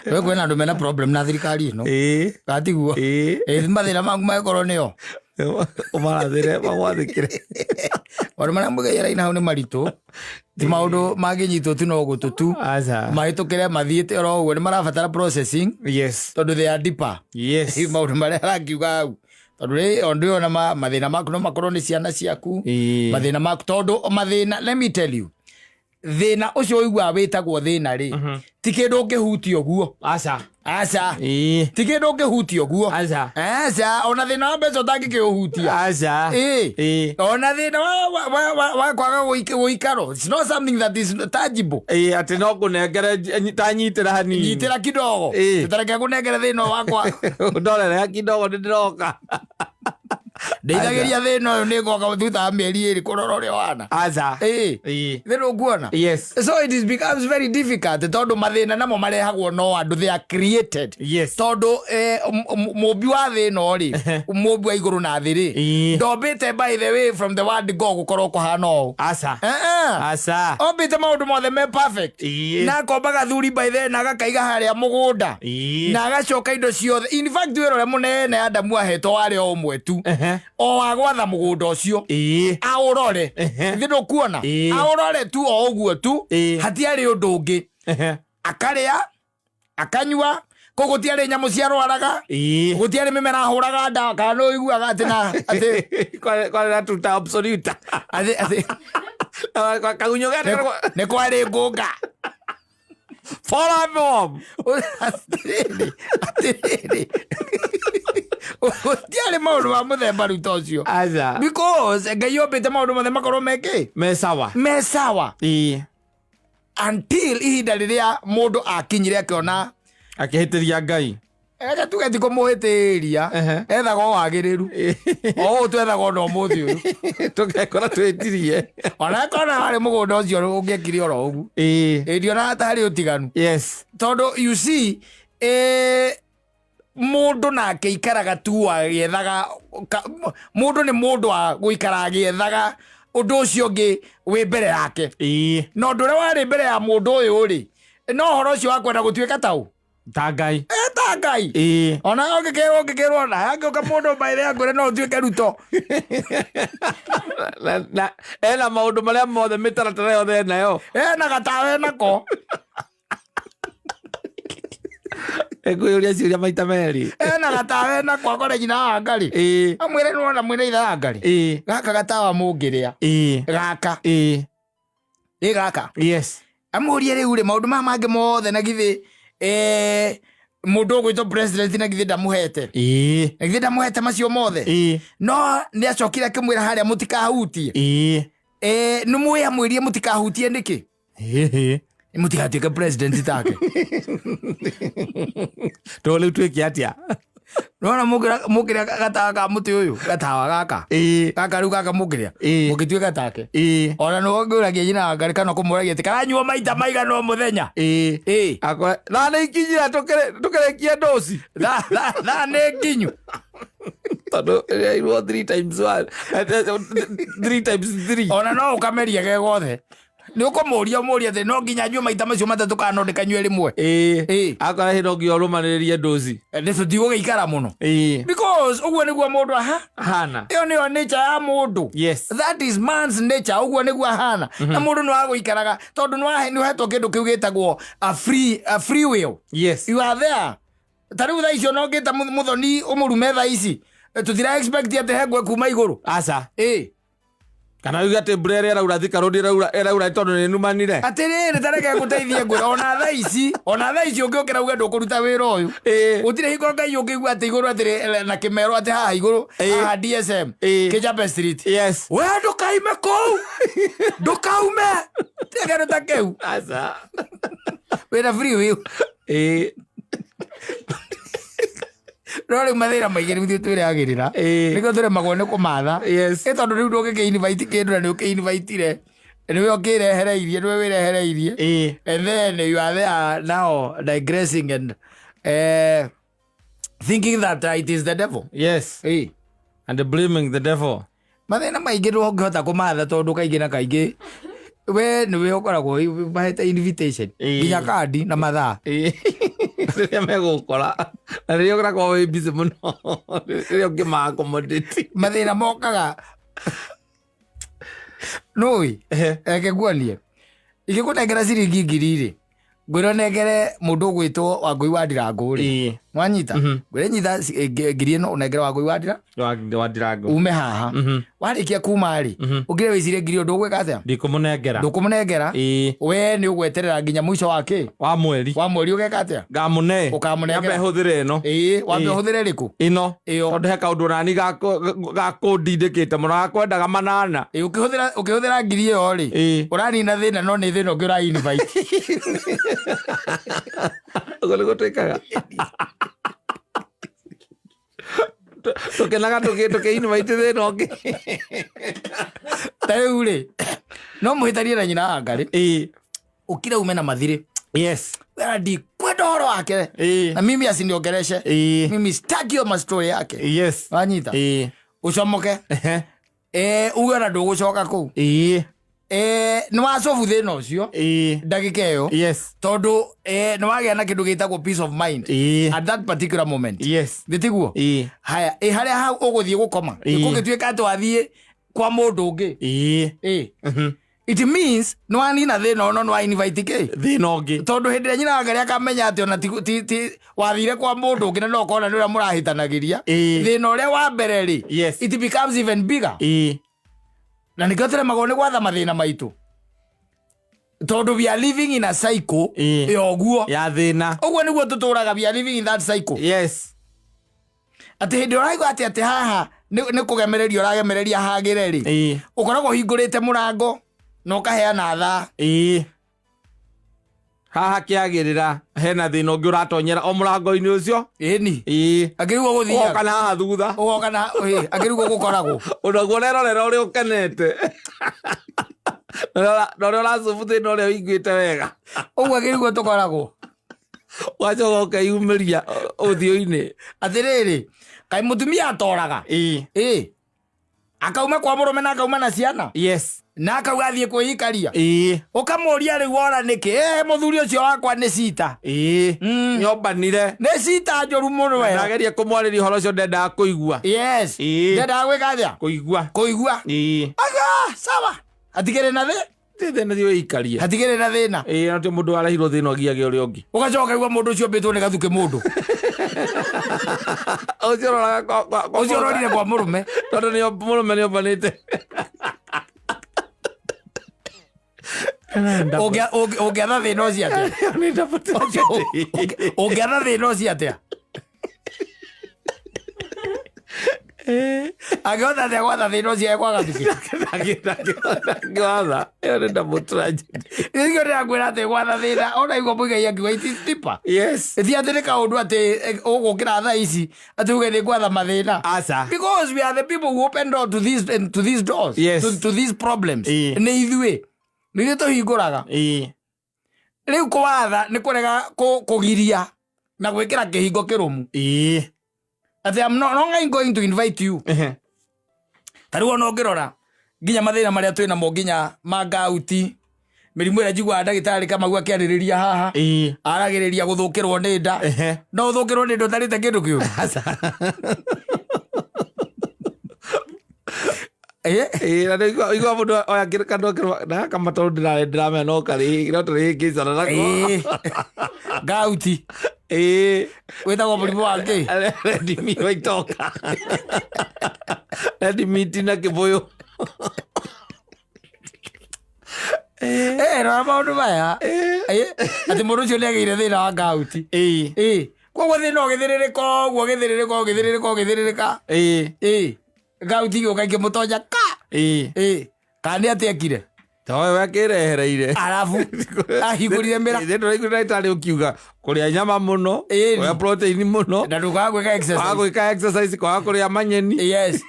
We kwĩna andũ mena problem na thirikari ĩno. Ĩĩ. Gatiguo. Ĩĩ. Ĩ mathĩna maku mangĩkorwo nĩo. Ũmarathĩre magwathĩkĩre. Maũndũ marĩa mũgereire hau nĩ maritũ. Ti maũndũ mangĩnyitwo tu no gũtũ tu. Aca. Mahĩtũkĩre mathiĩte oro ũguo nĩ marabatara processing Yes. tondũ they are deeper. Yes. Maũndũ marĩa arakiuga hau. Tondũ rĩ ũndũ ũyũ na mathĩna maku no makorwo nĩ ciana ciaku. Ĩĩ. Mathĩna maku tondũ mathĩna let me tell you thĩna ũcio ũiguaga wĩtagwo thĩna rĩ ti kĩndũ ũngĩhutia ũguo. Aca. Aca. Ĩĩ. Ti kĩndũ ũngĩhutia ũguo. Aca. Aca ona thĩna wa mbeca ũtangĩkĩũhutia. Aca. Ĩĩ. Ĩĩ. Ona thĩna wa kwaga gũikaro it's not something that is tangible. Ĩĩ atĩ no ngũnengere ta nyitĩra hanini. Nyitĩra kidogo. Ĩĩ. Tũtareke ngũnengere thĩna wakwa. Ndorere kidogo nĩ ndĩroka. Ndeithagĩria thĩna ũyũ nĩ ngoka thutha wa mĩeri ĩrĩ kũrora ũrĩa ũhana. Aca. Ĩĩ. Ĩĩ. Thĩna ũkuona. Yes. So it is becomes very difficult tondũ mathĩna namo marehagwo no andũ, they are created. Yes. Tondũ mũmbi wa thĩ ĩno rĩ, mũmbi wa igũrũ na thĩ rĩ, Ĩĩ. ndombĩte by the way from the word go gũkorwo kũhana ũũ. Aca. Eh, eh. Aca. Ombĩte maũndũ mothe me perfect. Ĩĩ. Na akomba gathuri by the way na agakaiga harĩa mũgũnda. Ĩĩ. Na agacoka indo ciothe. In fact wĩra ũrĩa mũnene Adamu ahetwo warĩ o ũmwe tu. Ehe. O wa gwatha mũgũnda ũcio. Ĩĩ. Aũrore. Ehe. Githĩ ndũkuona? Ĩĩ. Aũrore tu o ũguo tu. Ĩĩ. Hatiarĩ ũndũ ũngĩ. Ehe. Akarĩa, akanyua, kũu gũtiarĩ nyamũ ciarwaraga, Ĩĩ. gũtiarĩ mĩmera ahũraga ndawa, kana nĩ ũiguaga atĩ na atĩ Kwarĩ na tuta absoluta. atĩ atĩ Kagunyũ nĩ kwarĩ ngũnga. Follow Atĩrĩrĩ, atĩrĩrĩ. Gũtiarĩ maũndũ ma mũthemba rĩu ta ũcio. Aca. Because Ngai ombĩte maũndũ mothe makorwo me kĩ? Me sawa. Me sawa. Ĩĩ. Until ihinda rĩrĩa mũndũ akinyire akĩona Akĩhĩtĩria Ngai. Reke tuge ti kũmũhĩtĩria. Ehe. Ethaga o wagĩrĩru. O ũũ twethaga ona ũmũthĩ ũyũ. Tũgekora twĩtirie. Ona kona harĩ mũgũnda ũcio ũngĩekire oro ũguo. Ĩĩ. Ĩ ndionaga ta harĩ ũtiganu. Yes. Tondũ you see, mũndũ nake ikaraga tu agĩethaga mũndũ nĩ mũndũ wa gũikara agĩethaga ũndũ ũcio ũngĩ wĩ mbere yake. Ĩĩ. Na ũndũ ũrĩa warĩ mbere ya mũndũ ũyũ rĩ, no ũhoro ũcio wa kwenda gũtuĩka ta ũ? Ta Ngai. Ta Ngai. Ĩĩ. Ona ũngĩkĩrwo ona angĩũka mũndũ mbaire angwĩre no ũtuĩke Ruto. Na ena maũndũ marĩa mothe mĩtaratara yothe enayo. Ena gatawa enako. Ekwĩyũria ciũria maita merĩ. Ena gatawa enako akore nyina wa Ngarĩ. Ĩĩ. Amwĩre nĩwona mwĩna ithe wa Ngarĩ. Ĩĩ. Gaka gatawa mũngĩrĩa. Ĩĩ. Gaka. Ĩĩ. Ĩ gaka. Yes. Amũrie rĩu rĩ maũndũ maya mangĩ mothe na githĩ mũndũ ũgwĩtwo president na githĩ ndamũhete. Ĩĩ. Na githĩ ndamũhete macio mothe. Ĩĩ. No nĩ acokire akĩmwĩra harĩa mũtikahutie. Ĩĩ. Nĩ mũĩ amwĩrie mũtikahutie nĩkĩ? Ĩĩ. Mũtigatuĩke president take. To rĩu twĩke atĩa? Nona mũkĩrĩa gatawa ka mũtĩ ũyũ, gatawa gaka. Ĩĩ. Gaka rĩu gaka mũkĩrĩa. Ĩĩ. Mũgĩtuĩka take. Ĩĩ. Ona nĩ ũngĩũragia nyina wa Ngarĩ kana kũmũragia atĩ karanyua maita maigana o mũthenya. Ĩĩ. Ĩĩ. Akora thaa nĩ ikinyire tũkĩrĩkie ndoci. Thaa nĩ nginyu. Tondũ ĩrĩa 3 times 1. 3 times 3. Ona no ũkameria ge gothe. Nĩ ũkũmũria ũmũrie atĩ no nginya nyue maita macio matatũ kana no ndĩkanyue rĩmwe. Ĩĩ. Ĩĩ. Akora hĩndĩ no nginya ũrũmanĩrĩrie ndoci. Nĩ tũtigũgĩikara mũno. Ĩĩ. Because ũguo nĩguo mũndũ aha. Hana. Ĩyo nĩyo nature ya mũndũ. Yes. That is man's nature, ũguo nĩguo ahana. Na mũndũ nĩ wa gũikaraga tondũ nĩ ũhetwo kĩndũ kĩu gĩtagwo a free will. Yes. You are there. Ta rĩu thaa icio no ngĩta mũthoni ũmũrume thaa ici. Tũtira expect atĩ he ngwe kuma igũrũ. Aca. Ĩĩ. Kana uge atĩ mbura ĩrĩa ĩraura Thika Road ĩraura tondũ nĩ numanire. Atĩrĩrĩ, ta reke ngũteithie ngwĩre, ona thaa ici, ona thaa ici ũngĩũkĩra uge ndũkũruta wĩra ũyũ. Ĩĩ. Gũtirĩ hingo Ngai ũngĩigua atĩ igũrũ atĩrĩ na kĩmero atĩ haha igũrũ, Ĩĩ. haha DSM, Ĩĩ. Kijape Street. Yes. We ndũkaime kũu. Ndũkaume. Tiga kĩndũ ta kĩu. Aca. Wĩna free will. Ĩĩ. No rĩu mathĩna maingĩ nĩ ithuĩ twĩrehagĩrĩra. Ĩĩ. Nĩkĩo tũremagwo nĩ kũmatha. Yes. Ĩ tondũ rĩu ndũngĩkĩ invite kĩndũ na nĩ ũkĩ invite-ire. Nĩwe ũkĩrehereirie, nĩwe wĩrehereirie. Ĩĩ. And then you are there now digressing and thinking that it is the devil. Yes. Ĩĩ. And blaming the devil. Mathĩna maingĩ ndũngĩhota kũmatha tondũ kaingĩ na kaingĩ we nĩwe ũkoragwo mahete invitation Ĩĩ. nginya kandi na mathaa. Ĩĩ. Rĩrĩa megũkora na rĩrĩa ũrakorwo wĩ busy mũno, rĩrĩa ũngĩma accommodate. Mathĩna mokaga nũĩ. Reke nguonie, ingĩkũnengera ciringi 1000 rĩ, ngwĩra nengere mũndũ ũgwĩtwo Wangũi wa Ndirangũ rĩ. Nwanyita, ngwĩre nyita ngiri ĩno ũnengere Wangũi wa Ndira Wa Ndirango. Ume haha. Warĩkia kuma rĩ, ũngire wĩcirie ngiri ĩyo ndũgwĩka atĩa? Ndikũmũnengera. Ndũkũmũnengera. We nĩ ũgweterera nginya mũico wa kĩ? Wa mweri. Wa mweri ũgeka atĩa? Ngamũne. Ũkamũnengera. Nyambe hũthĩre ĩno. Ĩĩ, wambe ũhũthĩre rĩkũ? Ĩno. Ĩyo. Tondũ he kaũndũ nani gakũndindĩkĩte mũno gakwendaga manana. Ĩĩ, ũkĩhũthĩra ngiri ĩyo rĩ, ũranina thĩna, no nĩ thĩna ũngĩ ũra invite. Ũguo nĩguo twĩkaga, tũkenaga tũkĩ-invite thĩna ũngĩ. Ta rĩu rĩ, no mũhĩtanie na nyina wa Ngarĩ, ũkire ume na mathirĩ. Wera ndikwenda ũhoro wake na mimi asiniongereshe. Mimi sitaki hiyo mastori yake. Wanyita, ũcomoke. Uge ona ndũgũcoka kũu. Nĩ wacobu thĩna ũcio ndagĩka ĩyo, tondũ nĩ wagĩa na kĩndũ gĩtagwo peace of mind at that particular moment. Gĩtiguo? Haya, ĩ harĩa hau ũgũthiĩ gũkoma, kũngĩtuĩka atĩ wathiĩ kwa mũndũ ũngĩ, it means nĩ wanina thĩna ũno, nĩ wa invite kĩ? Thĩna ũngĩ. Tondũ hĩndĩ ĩrĩa nyina wa Ngarĩ akamenya atĩ ona ti wathire kwa mũndũ ũngĩ na no ũkona nĩ ũrĩa mũrahĩtanagĩria, thĩna ũrĩa wa mbere rĩ, it becomes even bigger. Na nĩkĩo tũremagwo nĩ gwatha mathĩna maitũ, tondũ we are living in a cycle ya ũguo. Ya thĩna. Ũguo nĩguo tũtũraga, we are living in that cycle, atĩ hĩndĩ ũraigua atĩ haha nĩ kũgemereria ũragemereria hagĩre rĩ, ũkoragwo ũhingũrĩte mũrango na ũkaheana thaa. Ĩĩ, haha kĩagĩrĩra hena thĩna ũngĩ ũratonyera o mũrango-inĩ ũcio. Ĩni. Akĩrigwo gũthiaga. Ũgoka na haha thutha. Ũgoka na akĩrigwo gũkoragwo. Onaguo ũrerorera ũrĩa ũkenete na ũrĩa ũracubu thĩna ũrĩa ũiguĩte wega. Ũguo akĩrigwo tũkoragwo. Ũgacoka ũkeyumĩria ũthiũ-inĩ. Atĩrĩrĩ, kaĩ mũtumia atoraga? Ĩ akauma kwa mũrũme na akauma na ciana na akauga athiĩ kwĩikaria. Ũkamũria rĩu wora nĩkĩ? Mũthuri ũcio wakwa nĩ cita. Nyombanire. Nĩ cita njũru mũno ĩyo. Ndageria kũmwarĩria ũhoro ũcio, ndendaga kũigua. Ndendaga gwĩka atĩa? Kũigua. Kũigua. Aga sawa, hatigĩrĩ na thĩ. Thĩna, thiĩ wĩikarie. Hatigĩrĩ na thĩna. Ĩĩ, no ti mũndũ warehirwo thĩna ũgiage ũrĩa ũngĩ. Ũgacoka ũkaigua mũndũ ũcio mbĩtwo nĩ gathuke mũndũ. Ũcio ũroraga kwa Ũcio ũrorire kwa mũrũme. Tondũ nĩ mũrũme nĩ ombanĩte. Ũngĩatha thĩna ũcio atĩa? Nĩ double tragedy. Ũngĩatha thĩna ũcio atĩa? Angĩhota atĩa gwatha thĩna ũcio ekwa gathuke? Ndangĩwatha, ĩyo nĩ double tragedy. Nĩkĩo ndĩrakwĩra atĩ gwatha thĩna ona igua Mũigai akiuga it is deeper. Ti atĩ nĩ kaũndũ atĩ ũgũkĩra thaa ici atĩ uge nĩ gwatha mathĩna. Aca. Because we are the people who open door to these doors, to these problems. Nĩ ithuĩ, nĩ ithuĩ tũhingũraga. Rĩu kũwatha nĩ kũrega kũgiria na gwĩkĩra kĩhingo kĩrũmu, atĩ I'm no longer going to invite you. Ta rĩu ona ũngĩrora nginya mathĩna marĩa twĩ namo, nginya ma ngauti, mĩrimũ ĩrĩa njiguaga ndagĩtarĩ Kamau akĩarĩrĩria haha, aragĩrĩria gũthũkĩrwo nĩ nda. No ũthũkĩrwo nĩ nda ũtarĩte kĩndũ kĩũru? Ĩĩ, na nĩ igua mũndũ oya kanua na gaka matoro ndĩramenya no karĩ no tũrĩhĩngĩcana nako. Ngauti. Wĩtagwo mũrimũ wa kĩ? Red meat wa itoka, red meat na kĩbũyũ. Rora maũndũ maya. Atĩ mũndũ ũcio nĩ agĩire thĩna wa ngauti. Koguo thĩna ũgĩthĩrĩrĩka ũguo, ũgĩthĩrĩrĩka, ũgĩthĩrĩrĩka, ũgĩthĩrĩrĩka. Ngauti gĩũka ikĩmũtonya ka. Kana nĩ atĩ ekire? Towe we akĩrehereire. Arabu ahingũrire mĩra. Thĩna ũraigua ndagĩtarĩ ũkiuga kũrĩa nyama mũno, kũrĩa protein mũno, na ndũkaga gwĩka kwaga exercise. Gwĩka exercise, kwaga kũrĩa manyeni. Yes,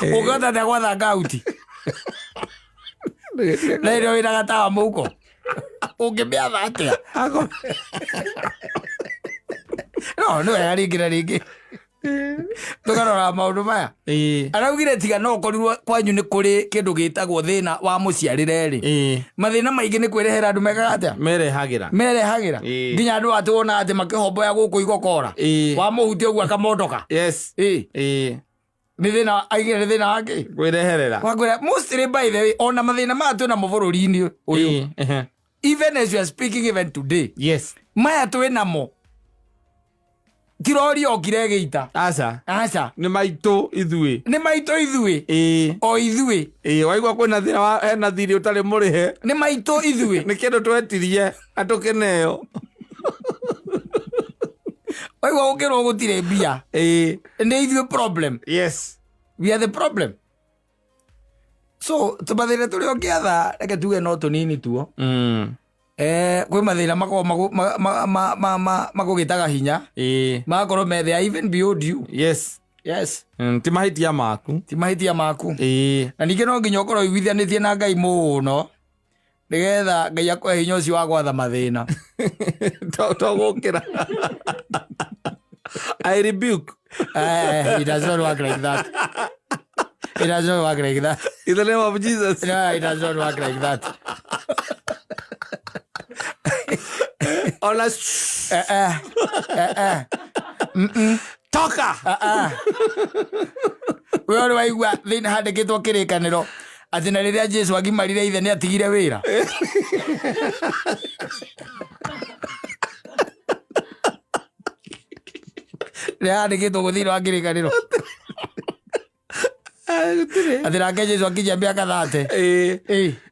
ũngĩhota atĩa gwatha ngauti na ĩrĩa wĩna gatawa mũhuko? Ũngĩmĩatha atĩa? No nĩ wega rĩngĩ na rĩngĩ. Tũkarora maũndũ maya. Araugire tiga no ũkorirwo kwanyu nĩ kũrĩ kĩndũ gĩtagwo thĩna wa mũciarĩre rĩ, mathĩna maingĩ nĩ kwĩrehera andũ mekaga atĩa? Merehagĩra. Merehagĩra. Nginya andũ atĩ wona atĩ makĩhomboya gũkũ igokora, wamũhutia ũguo akamondoka. Nĩ thĩna aigire, nĩ thĩna wake Kwĩreherera. Wakwĩra mostly, by the way, ona mathĩna maya twĩnamo bũrũri-inĩ ũyũ, even as you are speaking, even today, maya twĩ namo tirori okire gĩita. Aca. Aca. Nĩ maitũ ithuĩ. Nĩ maitũ ithuĩ. O ithuĩ. Waigua kwĩna thĩna wa hena thirĩ ũtarĩ mũrĩhe, Nĩ maitũ ithuĩ. Nĩ kĩndũ twetirie na tũkĩneo. Waigua gũkĩrwo gũtirĩ mbia, nĩ ithuĩ problem. We are the problem. So tũmathĩna tũrĩa ũngĩatha, reke tuge no tũnini tuo. Kwĩ mathĩna makoragwo makũgĩtaga hinya, magakorwo me they are even beyond you. Yes. Ti mahĩtia maku. Ti mahĩtia maku. Na ningĩ no nginya ũkorwo ũiguithanĩtie na Ngai mũno, nĩgetha Ngai akũhe hinya ũcio wa gwatha mathĩna. To gũkĩra I rebuke. It does not work like that. It does not work like that. In the name of Jesus. No, it does not work like that. Ona Eh. Toka. Ah, ah. We ũrĩ waigua thĩinĩ handĩkĩtwo kĩrĩkanĩro atĩ na rĩrĩa Jesu agimarire ithe nĩ atigire wĩra? Nĩ handĩkĩtwo ũguo thĩinĩ wa kĩrĩkanĩro? Gũtirĩ. Atĩ nake Jesu akinyia mĩaka 30,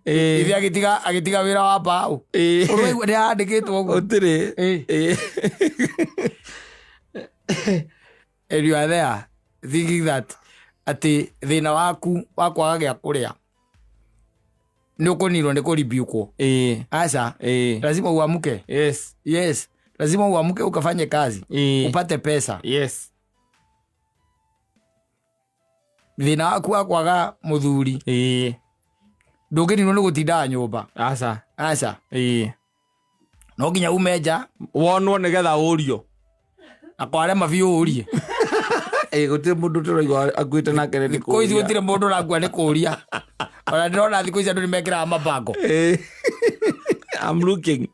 ithe agĩtiga wĩra wa mbaũ. Ũrĩ waigua nĩ handĩkĩtwo ũguo? Gũtirĩ. And you are there thinking that atĩ thĩna waku wa kwaga gĩa kũrĩa nĩ ũkũninwo nĩ kũribiukwo. Aca. Lazima uamuke. Yes, lazima uamuke ukafanye kazi, upate pesa. Thĩna waku wa kwaga mũthuri ndũngĩninwo nĩ gũtindaga nyũmba. Aca. Aca. No nginya ume nja. Wonwo nĩgetha ũrio. Na kwarema biũ ũrie. Gũtirĩ mũndũ tũraigua akuĩte nake nĩ Thikũ ici kũũria. gũtirĩ mũndũ ũrakua nĩ kũũria. Ona ndĩrona thikũ ici andũ nĩ mekĩraga mabango. I'm looking.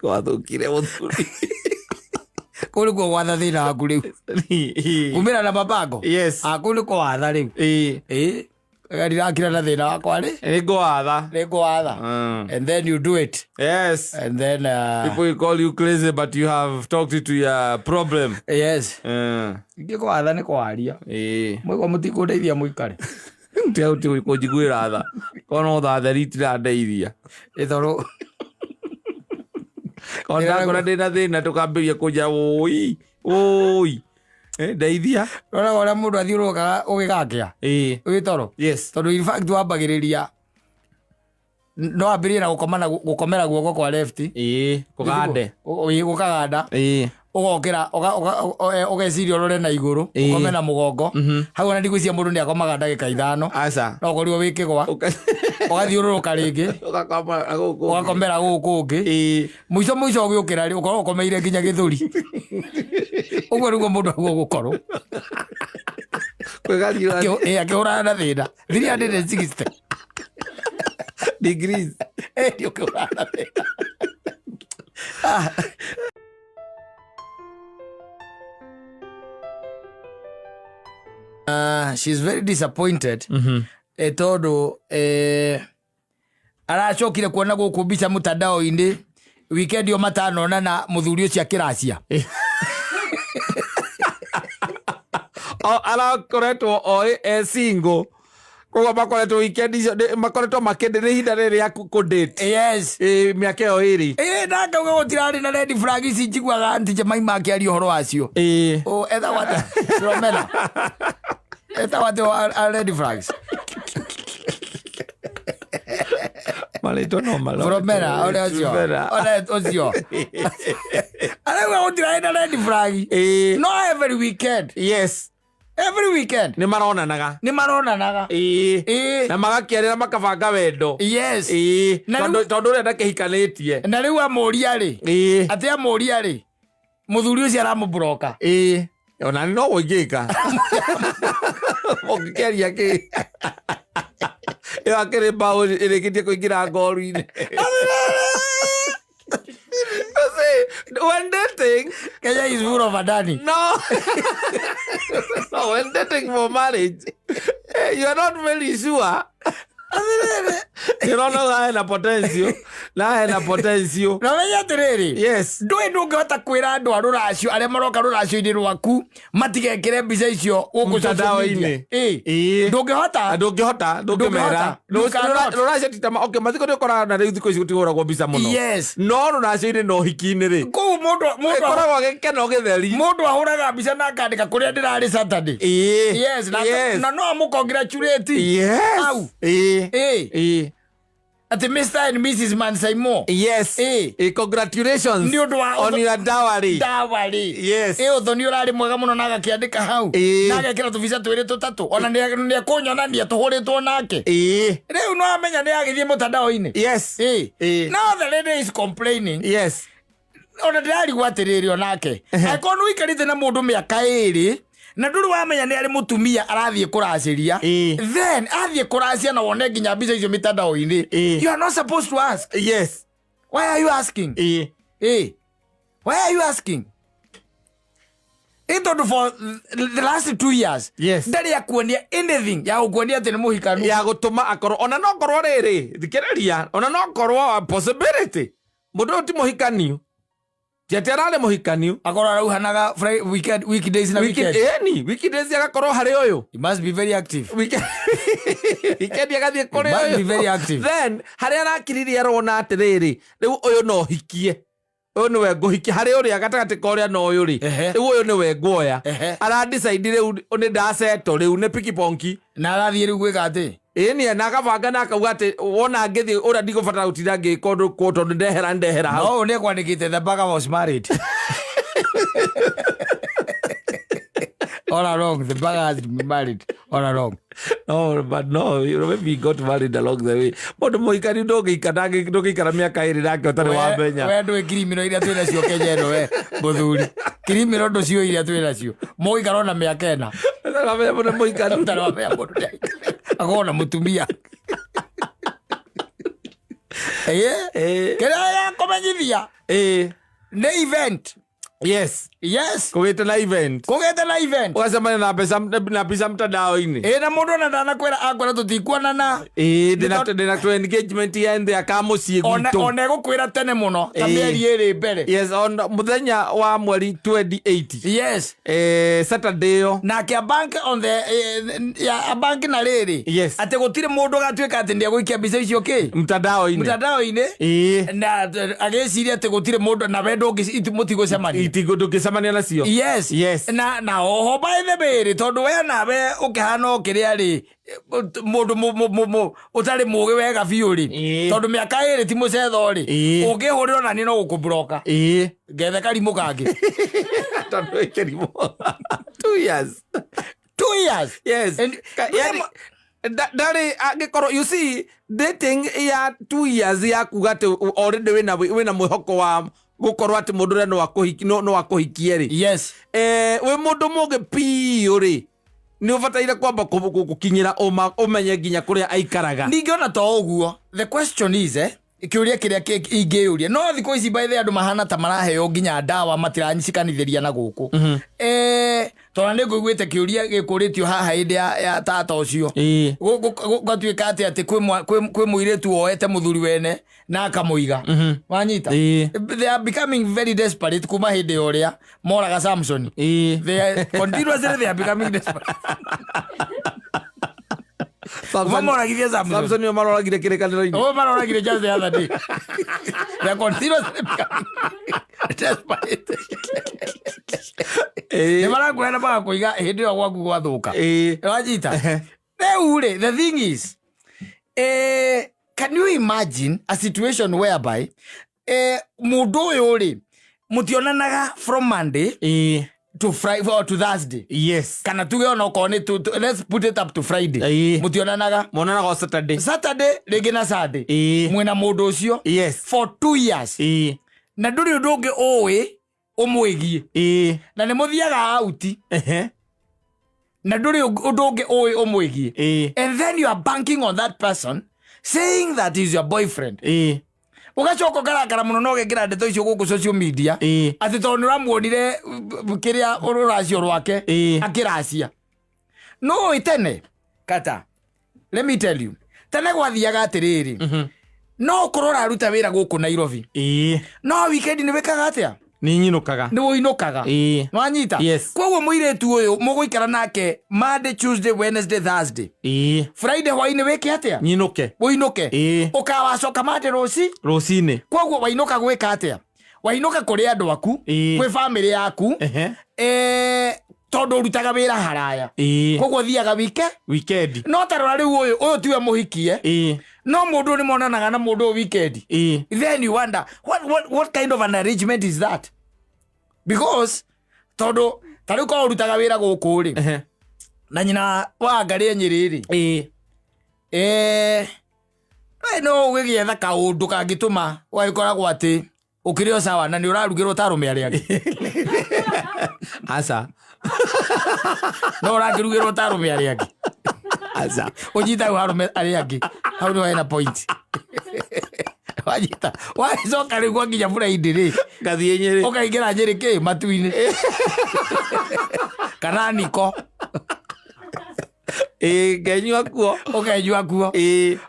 Gwathũkire mũthuri. Kũu nĩkuo gwatha thĩna waku rĩu, kumĩra na mabango. Ah, kũu nĩkuo watha rĩu. Ĩ ndirakira na thĩna wakwa rĩ. Nĩ ngwatha. Nĩ ngwatha. And then you do it. And then People will call you crazy, but you have talked to your problem. Yes. Ingĩ kwatha nĩ kwaria. Mwĩgwa mũtikũndeithia mũikare. Tiga kũnjiguĩra tha. Korwo no tha theri itirandeithia. Ĩ tondũ Korwo ndakora ndĩna thĩna tũkambĩrĩria kũnja ũi ũi. Ndeithia. Roraga ũrĩa mũndũ athiũrũrũkaga ũgĩgakĩa wĩ toro. Tondũ in fact wambagĩrĩria, no wambĩrĩrie na gũkoma na gũkomera guoko kwa left. Kũgande. Ĩ, gũkaganda. Ũgokĩra ũgeciria ũrore na igũrũ. Ũkome na mũgongo hau. Ona ndigwĩciria mũndũ nĩ akomaga ndagĩka 5. Aca. No ũkorirwo wĩ kĩgwa, ũgathiũrũrũka rĩngĩ. Ũgakoma na gũkũ. Ũgakomera gũkũ ũngĩ. Mũico mũico ũgĩũkĩra rĩ, ũkorwo ũkomeire nginya gĩthũri. Ũguo nĩguo mũndũ aguo gũkorwo Kwĩgariũra. Akĩhũrana na thĩna 360 degrees. Nĩ ũkĩhũrana na thĩna. Ah. She's very disappointed, tondũ aracokire kuona gũkũ mbica mtandao-inĩ weekend ĩyo matanona na mũthuri ũcio akĩracia. O arakoretwo oĩ e single, koguo makoretwo weekend icio makoretwo makĩndĩ nĩ ihinda rĩrĩ rĩa kũ-date. Mĩaka ĩyo 2. Ĩ na ngauga gũtirarĩ na red flag ici njiguaga Aunty Jemima akĩaria ũhoro wacio. O ethagwo atĩa? Philomena etagwo atĩa a red flags? Marĩtwa no marore. Philomena ũrĩa ũcio. Philomena. Ũrĩa ũcio arauga gũtirarĩ na red flag. No every weekend, every weekend nĩ maronanaga. Nĩ maronanaga. Na magakĩarĩra makabanga wendo. Na Tondũ ũrĩa ndakĩhikanĩtie. Na rĩu amũria rĩ, atĩ amũria rĩ, Mũthuri ũcio aramũbroka. Ĩĩ, ona nĩ no ũingĩka ũngĩkĩaria kĩ ĩyo akĩrĩ mbaũ ĩrĩkĩtie kũingĩra ngoru-inĩ. You see, when dating, Kenya is full of adani. No, when dating for marriage, you are not very sure. Ndĩrona hena potential na hena potential. Na menye atĩrĩrĩ, ndũĩ ndũngĩhota kwĩra andũ a rũracio arĩa maroka rũracio-inĩ rwaku matigekĩre mbica icio gũkũ social media. Mtandao-inĩ. Ĩĩ. Ĩĩ. Ndũngĩhota. Ndũngĩhota, ndũngĩmera. Ndũngĩhota. You cannot. Rũracio ti ta okay, mathiko nĩ ũkoraga na rĩu thikũ ici gũtihũragwo mbica mũno. No rũracio-inĩ na ũhiki-inĩ rĩ, Kũu mũndũ ĩkoragwo gĩkeno gĩtheri. Mũndũ ahũraga mbica na akandĩka kũrĩa ndĩrarĩ Saturday. Yes, na no amũcongratulate. Au. Ĩĩ. Atĩ Mr and Mrs Mansaimo. Ĩĩ. Congratulations Nĩ ũndũ wa on your dowry. Dowry. Ĩ, ũthoni ũrarĩ mwega mũno na agakĩandĩka hau. Na agekĩra tũbica twĩrĩ tũtatũ, ona nĩ ekũnyonania tũhũrĩtwo nake. Rĩu no amenya nĩ agĩthiĩ mũtandao-inĩ. Ĩĩ. Now the lady is complaining. Ona ndĩrarigwo atĩrĩrĩ, onake angĩkorwo nĩ ũikarĩte na mũndũ mĩaka 2 na ndũrĩ wamenya nĩ arĩ mũtumia arathiĩ kũracĩria, then athiĩ kũracia na wone nginya mbica icio mĩtandao-inĩ, you are not supposed to ask. Why are you asking? Why are you asking? Ĩ tondũ for the last 2 years ndarĩ akuonia anything ya gũkuonia atĩ nĩ mũhikanu. Ya gũtũma akorwo ona no korwo rĩrĩ, thikĩrĩria, ona no korwo possibility mũndũ ũyũ ti mũhikaniu, ti atĩ ararĩ mũhikaniu. Akorwo arauhanaga weekend, weekdays na weekend. Ĩni weekdays agakorwo harĩ ũyũ. He must be very active. Weekend agathiĩ kũrĩ He must be ũyũ. very active. Then harĩa arakiririe arona atĩrĩrĩ, rĩu ũyũ no hikie, ũyũ nĩwe ngũhikia, harĩ ũrĩa gatagatĩ ka ũrĩa na ũyũ rĩ, rĩu ũyũ nĩwe nguoya. Aradecide rĩu nĩ ndaceto, rĩu nĩ pikiponki. Na arathiĩ rĩu gwĩka atĩ? Ĩni, na akabanga na akauga atĩ wona ngĩthiĩ ũrĩa ndigũbatara gũtinda ngĩka ũndũ kũ tondũ ndehera hau. No ũyũ nĩ ekwandĩkĩte, "The bagger was married all along. The bagger has been married all along." No, but no, maybe he got married along the way. Mũndũ mũhikani ndũngĩikara mĩaka 2 nake ũtarĩ wamenya. We ndũĩ kirimino iria twĩ nacio Kenya ĩno, we mũthuri, kirimino ndũciũĩ iria twĩ nacio, mũgũikara ona mĩaka 4 Ũtarĩ wamenya mũndũ mũhikanu. Ũtarĩ wamenya mũndũ akorwo na mũtumia. Ĩĩ. Kĩrĩa gĩakũmenyithia nĩ event. Kũgĩte na event. Kũgĩte na event. Ũgacemania na mbeca na mbica mtandao-inĩ. Ĩ, na mũndũ ona ndanakwĩra, akwĩra tũtikuonana. Ĩĩ, ndĩna tũ engagement ya nthĩ aka mũciĩ Ona gwitũ. Ona egũkwĩra tene mũno ta mĩeri 2 mbere. Yes, on mũthenya wa mweri 28. Saturday ĩyo. Nake abank on the ya abank na rĩrĩ atĩ gũtirĩ mũndũ ũgatuĩka atĩ nĩegũikia mbica icio kĩ mtandao-inĩ. Mtandao-inĩ. Na agĩciria atĩ gũtirĩ mũndũ na we ndũngĩ mũtigũcemania. Ndũngĩcemania nacio. Na oho, by the way rĩ, tondũ we nawe ũkĩhana o kĩrĩa rĩ, mũndũ ũtarĩ mũgĩ wega biũ rĩ, tondũ mĩaka 2 ti mũcetho rĩ, ũngĩhũrĩra ona niĩ no gũkũbroka ngethe karimũ kangĩ. Tondũ wĩ kĩrimũ. 2 years. 2 years. Yani, ndarĩ angĩkorwo, you see, dating ya 2 years ya kuga atĩ already wĩna mwĩhoko wa gũkorwo atĩ mũndũ ũrĩa no akũhikie rĩ, wĩ mũndũ mũgĩ piũ rĩ, nĩ ũbataire kwamba gũkinyĩra ũma ũmenye nginya kũrĩa aikaraga. Ningĩ ona to ũguo, the question is, kĩũria kĩrĩa ingĩyũria, no thikũ ici by the andũ mahana ta maraheo nginya ndawa matiranyicikanithĩria na gũkũ, tondũ nĩ ngũiguĩte kĩũria gĩkũrĩtio haha hĩndĩ ya tata ũcio. Gũgatuĩka atĩ kwĩ mũirĩtu woete mũthuri wene na akamũiga, wanyita? They are becoming very desperate kuma hĩndĩ ya ũrĩa moraga Samson. They are continuously, they are becoming desperate. Kuma moragithie Samson. Samson nĩo maroragire kĩrĩkanĩro-inĩ. Oh, maroragire just the other day. They are continuously becoming desperate. Nĩ marakuoya na magakũiga hĩndĩ ĩyo gwaku gwathũka. Wanyita? Rĩu rĩ, the thing is, can you imagine a situation whereby mũndũ ũyũ rĩ, mũtionanaga from Monday to Friday or to Thursday, kana tuge ona okorwo nĩ let's put it up to Friday, mũtionanaga? Monanaga o Saturday. Saturday rĩngĩ na Sunday. Mwĩna mũndũ ũcio for 2 years na ndũrĩ ũndũ ũngĩ ũĩ. Ũmwĩgiĩ. Na nĩ mũthiaga out. Na ndũrĩ ũndũ ũngĩ ũĩ ũmwĩgiĩ. And then you are banking on that person saying that is your boyfriend. Ũgacoka ũkarakara mũno na ũgekĩra ndeto icio gũkũ social media atĩ tondũ nĩ ũramuonire kĩrĩa rũracio rwake akĩracia. No ũĩ tene kata, let me tell you, tene gwathiaga atĩrĩrĩ, no ũkorwo ũraruta wĩra gũkũ Nairobi, no weekend nĩ wĩkaga atĩa? Nĩ nyinũkaga. Nĩ ũinũkaga. Nwanyita? Yes. Koguo mũirĩtu ũyũ mũgũikara nake Monday, Tuesday, Wednesday, Thursday, Friday hwainĩ wĩke atĩa? Nyinũke. Ũinũke. Ũkawacoka Monday rũci Rũcinĩ. Koguo wainũka gwĩka atĩa? Wainũka kũrĩ andũ aku, kwĩ famĩlĩ yaku. Tondũ ũrutaga wĩra haraya, koguo thiaga wike Weekend. No tarora rĩu ũyũ tiwe mũhikie, no mũndũ nĩ monanaga na mũndũ ũyũ weekend. Then you wonder what kind of an arrangement is that, because tondũ ta rĩu korwo ũrutaga wĩra gũkũ rĩ, na nyina wa Ngarĩ Nyĩrĩ rĩ, we no ũgĩgĩetha kaũndũ kangĩtũma ũgagĩkoragwo atĩ ũkĩrĩ o sawa na nĩ ũrarugĩrwo ta arũme arĩa angĩ. Aca. No ũrakĩrugĩrwo ta arũme arĩa angĩ. Aca. Ũnyita hau arũme arĩa angĩ, hau nĩho hena point. Wanyita, wacoka rĩu gwakinya Friday rĩ, Ngathiĩ Nyĩrĩ. Ũkaingĩra Nyĩrĩ kĩ matu-inĩ kana niko. Ngenyua kuo. Ũkenyua kuo.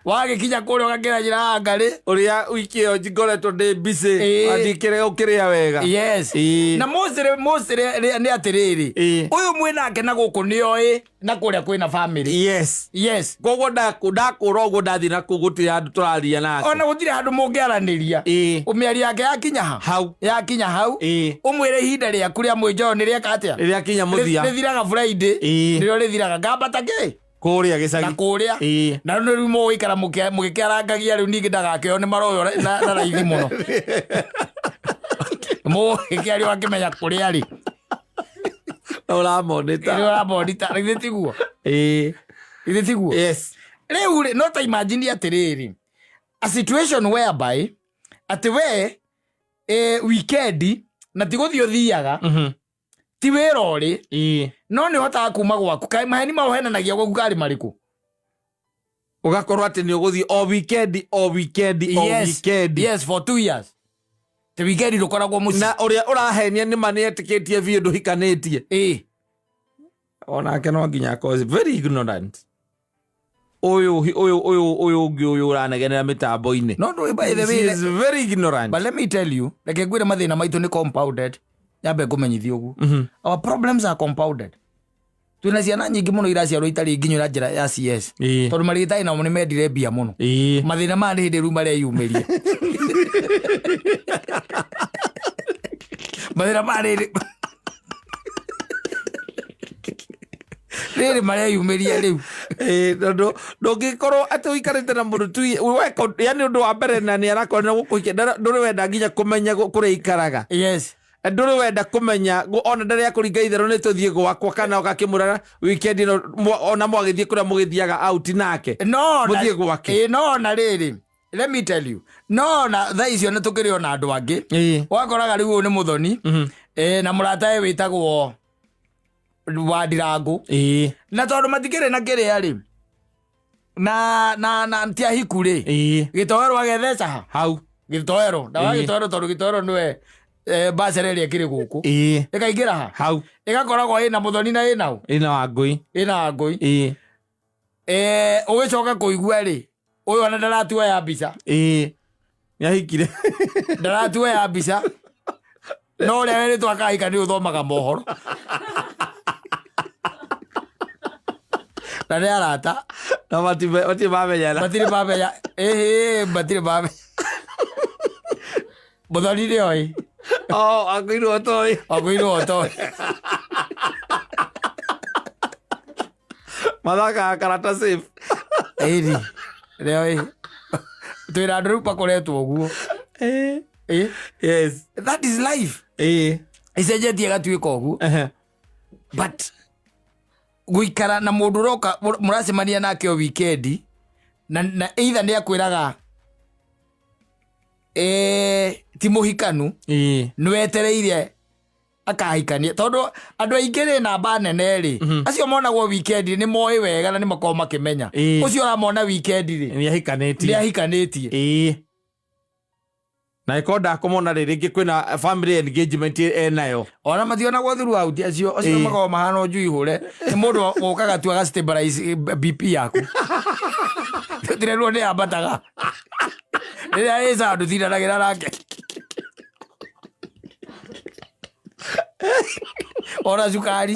Wagĩkinya kũrĩa ũgakĩra njĩra ya Ngarĩ. Ũrĩa wiki ĩyo ngoretwo ndĩ busy. Ndikĩrega ũkĩrĩa wega. Yes. Na mostly nĩ atĩrĩrĩ, ũyũ mwĩnake na gũkũ nĩoĩ na kũrĩa kwĩna family. Yes. Koguo ndakũra ũguo ndathiĩ na kũu gũtirĩ handũ tũraria nake. Ona gũtirĩ handũ mũngĩaranĩria. Mĩario yake yakinya ha? Hau. Yakinya hau. Ũmwĩre ihinda rĩaku rĩa mwĩnjoyo nĩ rĩeka atĩa? Rĩrĩa kinya mũthia. Rĩthiraga Friday. Nĩrĩo rĩthiraga ngambata kĩ? Kũrĩa gĩcagi. Na kũrĩa. Na rĩu nĩ mũgũikara mũgĩkĩarangagia rĩu ningĩ ndagakĩoyo nĩ maroyo na raithi mũno. Mũgĩkĩario akĩmenya kũrĩa arĩ. Na ũramonita. Nĩ ũramonita, githĩ tiguo? Githĩ tiguo? Yes. Rĩu rĩ, no ta imagine atĩrĩrĩ, a situation whereby atĩ we weekend na ti gũthiĩ ũthiaga, ti wĩra ũrĩ, no nĩ ũhotaga kuma gwaku. Kaĩ maheni mau ũhenanagia gwaku karĩ marĩkũ? Ũgakorwo atĩ nĩ ũgũthiĩ o weekend, o weekend, o Yes. weekend. Yes, for 2 years. Te weekend ndũkoragwo mũciĩ. Na ũrĩa ũrahenia nĩ ma nĩ etĩkĩtie biũ ndũhikanĩtie. Onake no nginya akorwo very ignorant. Ũyũ ũyũ ũyũ ũyũ ũngĩ ũyũ ũranegenera mĩtambo-inĩ. No, no, by the way, She is very ignorant. But let me tell you, reke ngwĩre mathĩna maitũ nĩ compounded. Nyambe ngũmenyithie ũguo. Our problems are compounded. Twĩna ciana nyingĩ mũno iraciarwo itarĩ nginyu na njĩra ya CS. Tondũ marigitari nao nĩ mendire mbia mũno. Mathĩna maya nĩ hĩndĩ rĩu mareyumĩria. Mathĩna maya nĩ hĩndĩ rĩrĩ mareyumĩria rĩu. Tondũ ndũngĩkorwo atĩ ũikarĩte na mũndũ tu, weka, yani ũndũ wa mbere na nĩ arakorwo na gũkũhikia, ndũrĩ wenda nginya kũmenya kũrĩa aikaraga. Yes. Ndũrĩ wenda kũmenya, ona ndarĩ akũringa itherũ nĩ tũthiĩ gwakwa kana ũgakĩmũrara weekend ĩno, ona mwagĩthiĩ kũrĩa mũgĩthiaga out nake. No, na Mũthiĩ gwake. No, na rĩrĩ, let me tell you. No, na thaa icio nĩ tũkĩrĩ ona andũ angĩ. Wakoraga rĩu ũyũ nĩ mũthoni. Na mũrata we wĩtagwo wa Ndirangu. Na tondũ matikĩrĩ na kĩrĩa rĩ, na ti ahiku rĩ. Gĩtoero agetheca ha? Hau. Gĩtoero. Ndawa gĩtoero tondũ gĩtoero nĩwe, bachelor ĩrĩa ĩkĩrĩ gũkũ. Ĩkaingĩra ha? Hau. Ĩgakoragwo ĩna mũthoni na ĩna ũ? Ĩna Wangũi. Ĩna Wangũi. Ũgĩcoka kũigua rĩ, ũyũ ona ndaratuoya mbica. Nĩahikire. Ndaratuoya mbica. No ũrĩa werĩtwo akahika nĩ ũthomaga mohoro. Na nĩ arata. Na matirĩ mamenyana. Matirĩ mamenya. Ĩhĩ, matirĩ mamenya. Mũthoni nĩ oĩ. Oh, akwĩrwo ũtoĩ. Akwĩrwo ũtoĩ. Mathakaga karata safe. Ĩni, nĩ oĩ. Twĩna andũ rĩu makoretwo ũguo. Yes. That is life. Icenjetie ĩgatuĩka ũguo. But gũikara na mũndũ ũroka mũracemania nake o weekend, na either nĩ akwĩraga, ti mũhikanu, nĩ wetereire Akahikania tondũ andũ aingĩ rĩ, namba nene rĩ, acio monagwo weekend nĩ moĩ wega na nĩ makoragwo makĩmenya. Ũcio ũramona weekend rĩ, nĩ ahikanĩtie. Nĩ ahikanĩtie. Ĩĩ, na ĩkorwo ndakũmona rĩ, rĩngĩ kwĩna family engagement enayo. Ona mationagwo throughout acio makoragwo mahana o njui hũre, nĩ mũndũ ũkaga tu aga stabilize BP yaku, tũtirerwo nĩ ambataga rĩrĩa ĩ sawa, ndũtindanagĩra nake ona cukari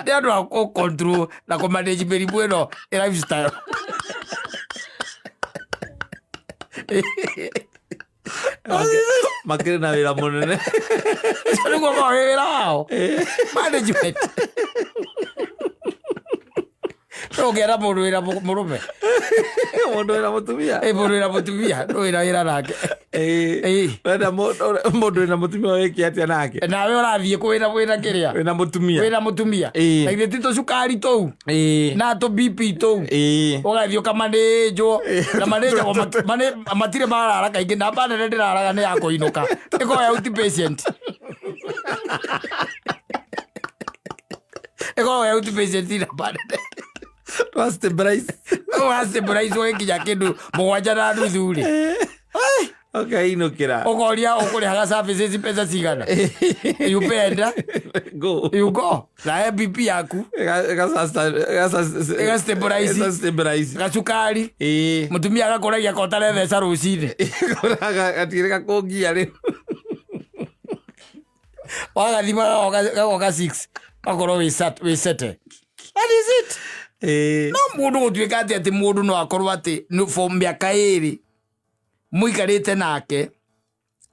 nĩ andũ a kũ control na kũ manage mĩrimũ ĩno ĩ lifestyle. Makĩrĩ na wĩra mũnene. Ũcio nĩguo ũkoragwo wĩ wĩra wao, management. No ũngĩera mũndũ wĩra mũrũme. Mũndũ wĩna mũtumia. Ĩ, mũndũ wĩna mũtumia no wĩra nake. Ĩĩ. Wenda mũndũ wĩna mũtumia wĩke atĩa nake? Nawe ũrathiĩ kũ wĩna kĩrĩa? Wĩna mũtumia. Wĩna mũtumia. Na githĩ ti tũcukari tũu na tũ BP tũu? Ũgathiĩ ũkamanĩnjwo na manĩnjagwo matirĩ marara kaingĩ, namba nene ndĩraraga nĩ ya kũinũka, ĩkoragwo ya outpatient, ĩkoragwo ya outpatient namba nene. Twa stabilize. Wa stabilize ũgĩkinya kĩndũ 7:30 rĩ. Ũkainũkĩra. Ũkoria ũkũrĩhaga services mbeca cigana, you pay and Go. You go na BP yaku Ĩga stabilize. Ĩga stabilize. Gacukari. Mũtumia agakũragia kotare theca rũcinĩ. Gatirĩ gakũngia rĩu. Wagathima gagoka 6, gakorwo wĩ sete. That is it. No mũndũ gũtuĩka atĩ mũndũ no akorwo atĩ for mĩaka 2 mũikarĩte nake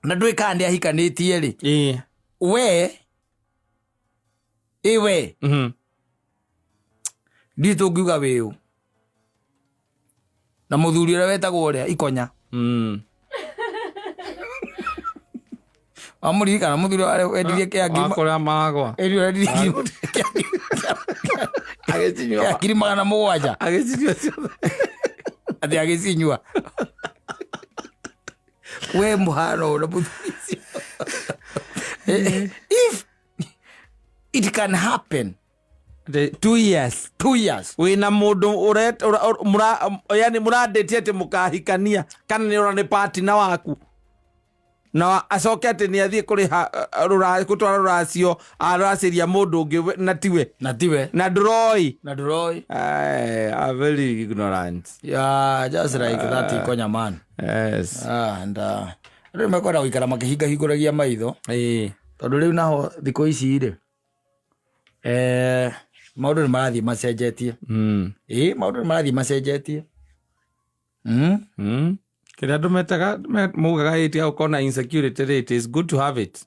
na ndũĩ kana nĩ ahikanĩtie rĩ. We ĩ we ndiũ tũngiuga wĩũ na mũthuri ũrĩa wetagwo ũrĩa ikonya. Wamũririkana mũthuri ũrĩa wendirie kĩa ngiri Wakũrĩa magwa. Ĩri wendirie ngiri Agĩcinyua. kĩa 700,000. Agĩcinyua ciothe. Atĩ agĩcinyua we mũhano na mũthuri ũcio. If it can happen 2 years. 2 years. Wĩna mũndũ yani mũrandĩtie atĩ mũkahikania kana nĩ ũra nĩ partner waku na acoke atĩ nĩ athiĩ kũrĩha gũtwara rũracio aracĩria mũndũ ũngĩ na tiwe. Na tiwe. Na ndũroĩ. Na ndũroĩ. Ai, I'm very ignorant. Yeah, just like that ikonya man. Ah, and andũ nĩ mekwenda gũikara makĩhingahingũragia maitho tondũ rĩu naho thikũ ici rĩ, maũndũ nĩ marathiĩ macenjetie. Ĩ, maũndũ nĩ marathiĩ macenjetie. Kĩrĩa andũ metaga maugaga ĩtia gũkorwo na insecurity rĩ, it is good to have it.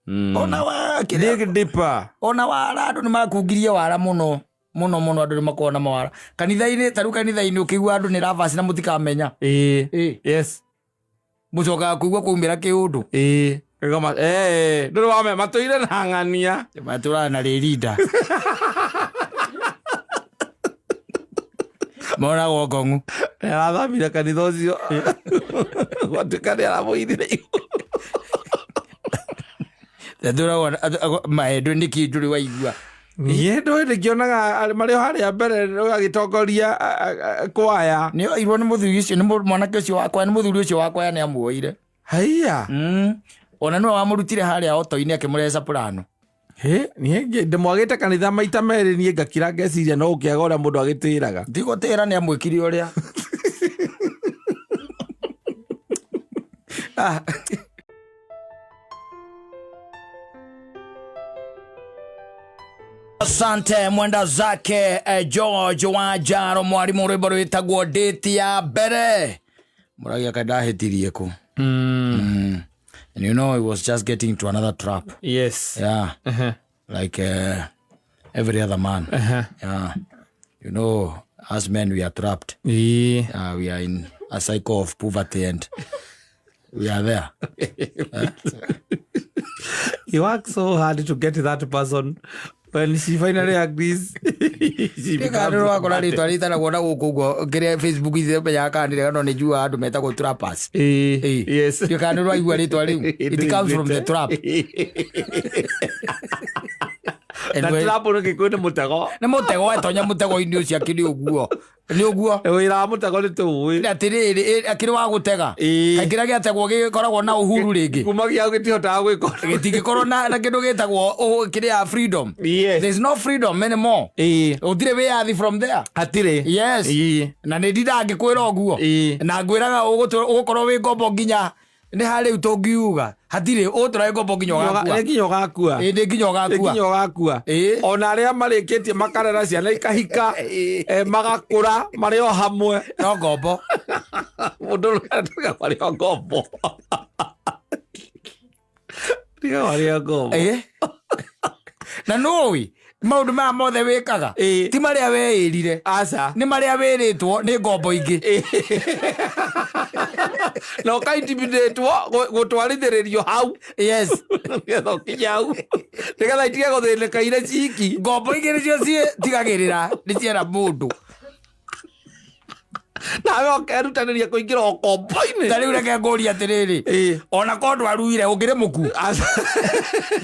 Ona wa kĩrĩa Dig deeper. Ona wara, andũ nĩ makungirie wara mũno mũno mũno, andũ nĩ makoragwo na mawara kanitha-inĩ, ta rĩu kanitha-inĩ ũkĩigua andũ nĩ ravasi na mũtikamenya. Mũcokaga kũigua kwaumĩra kĩũndũ. Ĩĩ. Kĩgoma ndũrĩ wame matũire na ng'ania. Matũraga na rĩrinda monagwo ngong'u. Arathamire kanitha ũcio gwatuĩka nĩ aramũithire igũrũ. Tũragwo maendũ nĩkĩ ndũrĩ waigua? Niĩ ndũĩ ndĩkĩonaga marĩ o harĩa mbere agĩtongoria kwaya. Nĩ oirwo nĩ mũthuri ũcio, nĩ mwanake ũcio wakwa, nĩ mũthuri ũcio wakwa nĩ amuoire. Haiya. Ona nĩwe wamũrutire harĩa oto-inĩ akĩmũrehe Soprano. Hĩ, niĩ ndĩmwagĩte kanitha maita merĩ, niĩ ngakira ngeciria no ũkĩaga ũrĩa mũndũ agĩtĩraga. Ndigũtĩra nĩ amwĩkire ũrĩa. Ah. Asante mwenda zake George Wanjaro mwarimu, rwimbo rwitagwo Date ya mbere mũragia kaĩ ndahĩtirie kũ. And you know he was just getting to another trap. Yeah, like every other man. Yeah, you know, as men we are trapped. We are in a cycle of poverty and we are there. He works so hard to get that person. When she finally agrees, Ndä rwakora rä twa rä tanagwo na gå kå guo kä rä a Facebook ithe menyaga kana nä rega no nä njuaga andå metagwo trappers. Yes. Ndiå kana nä rwaigua rä twa rä u. It comes from the trap. Na trap nä gä kå nä må tego. Nä må tego etonya må tego-inä å cio akä rä å guo nä å guo. Wä ra wa må tego nä tå å. Atä rä rä akä rä wa gå tega. Kaingä rä a gä ategwo gä koragwo na uhuru rä ngä. Kumagia gä tihotaga gwä ko. Gä tingä korwo na kä ndå gä tagwo kä rä a freedom. Yes. There's no freedom anymore. Å tirä wä yathi from there. Hatirä. Yes. Na nä ndinda ngä kwä ra å guo. Na ngwä raga å gå korwo wä ngombo nginya nä harä u tå ngiuga hatirä å gå tå ra wä ngombo nginya å gakua. Nä nginya å gakua. Ä nä nginya å Nĩ gakua. nginya å gakua. Ona arä a marä kä tie makarera ciana ikahika, magakå marä o hamwe. No ngombo. Må ndå marä o ngombo, tiga marä o ngombo. Na nå maå ndå maya mothe wä kaga ti marä a weä rire. Aca. Nä marä a wä rä two nä ngombo ingä. Na å kaintimidätwo gå twarithä rä rio hau. Yes. Nĩgetha ũkinye hau nĩgetha itige gũthĩnĩka ire ciki. Ngombo ingä nä cio tigagä rä ra nä ciera må ndå. Nawe ũkerutanĩria kũingĩra ũkombo-inĩ. Ta rä u reke ngå ria atä rä rä, ona ko ndwaruire å ngä rä må ku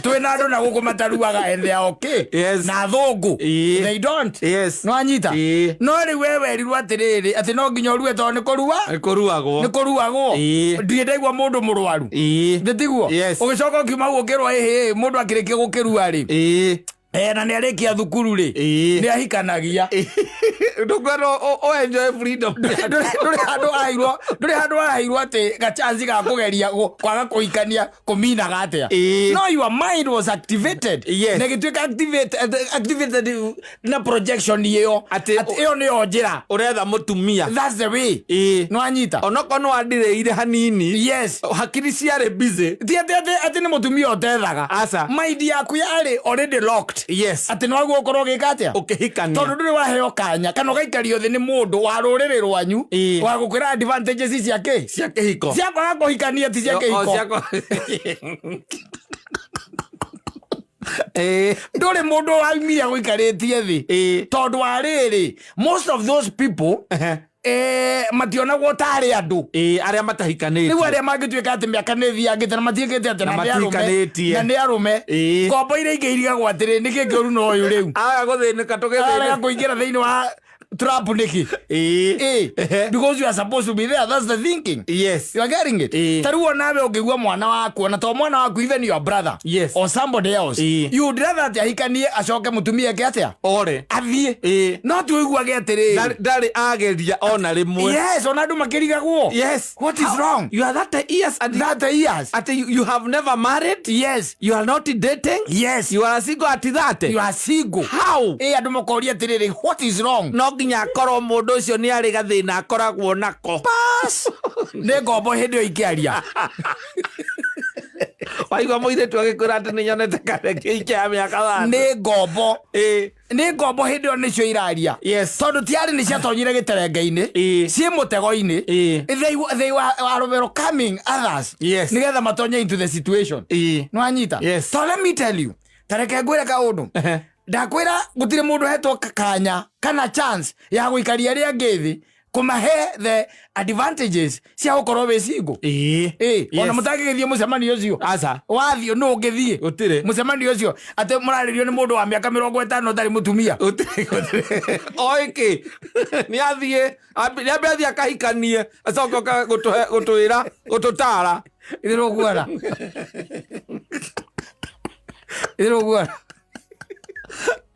twä na andå na gå kå mataruaga and they are okay. Yes. Na thũngũ Ĩĩ. they don't. Yes. No anyita. Ĩĩ. No rä u we werirwo atä rä rä atä no nginya å rue tondå nä kå rua. Nĩ kũruagwo. Nä kå ruagwo. Ndirä ndaigua må ndå må rwaru. Nä tiguo? Yes. Å gä coka å kiuma u å kä rwo ä må ndå akä rä kia gå kä rua rä, na nä arä kia thukuru rä, nä ahikanagia. Ndũkwenda ũ enjoy freedom. Ndå rä handå aheirwo atä gachanci ga kå geria kwaga kå hikania kå minaga atä a. No your mind was activated. Yes. Na gä tuä ka activated na projection ä yo. Atĩ- ä yo nä yo njä ra. Ũretha mũtumia. That's the way. No anyita. Onokorwo nĩ wandirĩire hanini. Yes. Hakiri ciarĩ busy. Ti atä nä må tumia å tethaga. Aca. Mind yaku yarä already locked. Yes. Atä nä waguo å korwo å gä ka atä a. Ũkĩhikania. Tondå ndå rä waheo kanya kana å gaikario thä nä må ndå wa rå rä rä rwanyu wa gå kwä ra advantages cia kä cia kĩhiko. Cia kwaga kå hikania, ti cia O, kä cia hiko. Ndå rä må ndå waumire gå ikarä tie thä. Tondå wa rä rä, most of those people mationagwo tarä andå. Arĩa matahikanĩtie. Rä u arä a mangä tuä ka atä mä aka nä thiangä te na matiäkä te atä Na matihikanĩtie. na nä arå me. Ngombo iria ingä irigagwo atä rä nä kä kä å ru na å yå rä u Aga gũthĩnĩka arega tũgĩthĩnĩka. kå ingä ra thä inä wa trap nä kä. Because you are supposed to be there, that's the thinking. Yes. You are getting it? Ta rĩu onawe ũngĩgua mwana waku, ona to mwana waku, even your brother Yes. or somebody else, you would rather atĩ ahikanie acoke mũtumia eke atĩa? Ore. Athiĩ. No ti ũiguage atĩrĩrĩ. Ndarĩ ageria ona rĩmwe. Yes, ona andũ makĩrigagwo. Yes. What is wrong? You are 30 years and 30 years. At you have never married. Yes. You are not dating. Yes. You are single at 30. You are single. How? Ĩ andũ makoria atĩrĩrĩ, what is wrong? No nginya akorwo mũndũ ũcio nĩ arĩ gathĩna akoragwo nako. Pass. Nĩ ngombo hĩndĩ ĩyo ikĩaria. Waigua mũirĩtu agĩkwĩra atĩ nĩ nyonete kareke ike ya mĩaka 30. Nĩ ngombo. Nĩ ngombo hĩndĩ ĩyo nĩcio iraria. Tondũ tiarĩ nĩ ciatonyire gĩterenge-inĩ. Ciĩ mũtego-inĩ. They were welcoming others. Nĩgetha matonye into the situation. Nĩwanyita? Yes. So let me tell you. Tareke ngwĩre kaũndũ. Ndakwĩra gũtirĩ mũndũ hetwo kanya kana chance ya gũikaria arĩa angĩ thĩ kũmahe the advantages cia gũkorwo wĩ single. Ona mũtangĩgĩthiĩ mũcemanio ũcio. Aca. Wathiĩ nũ ũngĩthiĩ? Gũtirĩ. Mũcemanio ũcio atĩ mũrarĩrio nĩ mũndũ wa mĩaka 50 ũtarĩ mũtumia. Gũtirĩ, gũtirĩ. Oĩkĩ nĩ athiĩ nĩ ambe athiĩ akahikanie acoke oke gũtwĩra gũtũtara. Ithĩ rũguona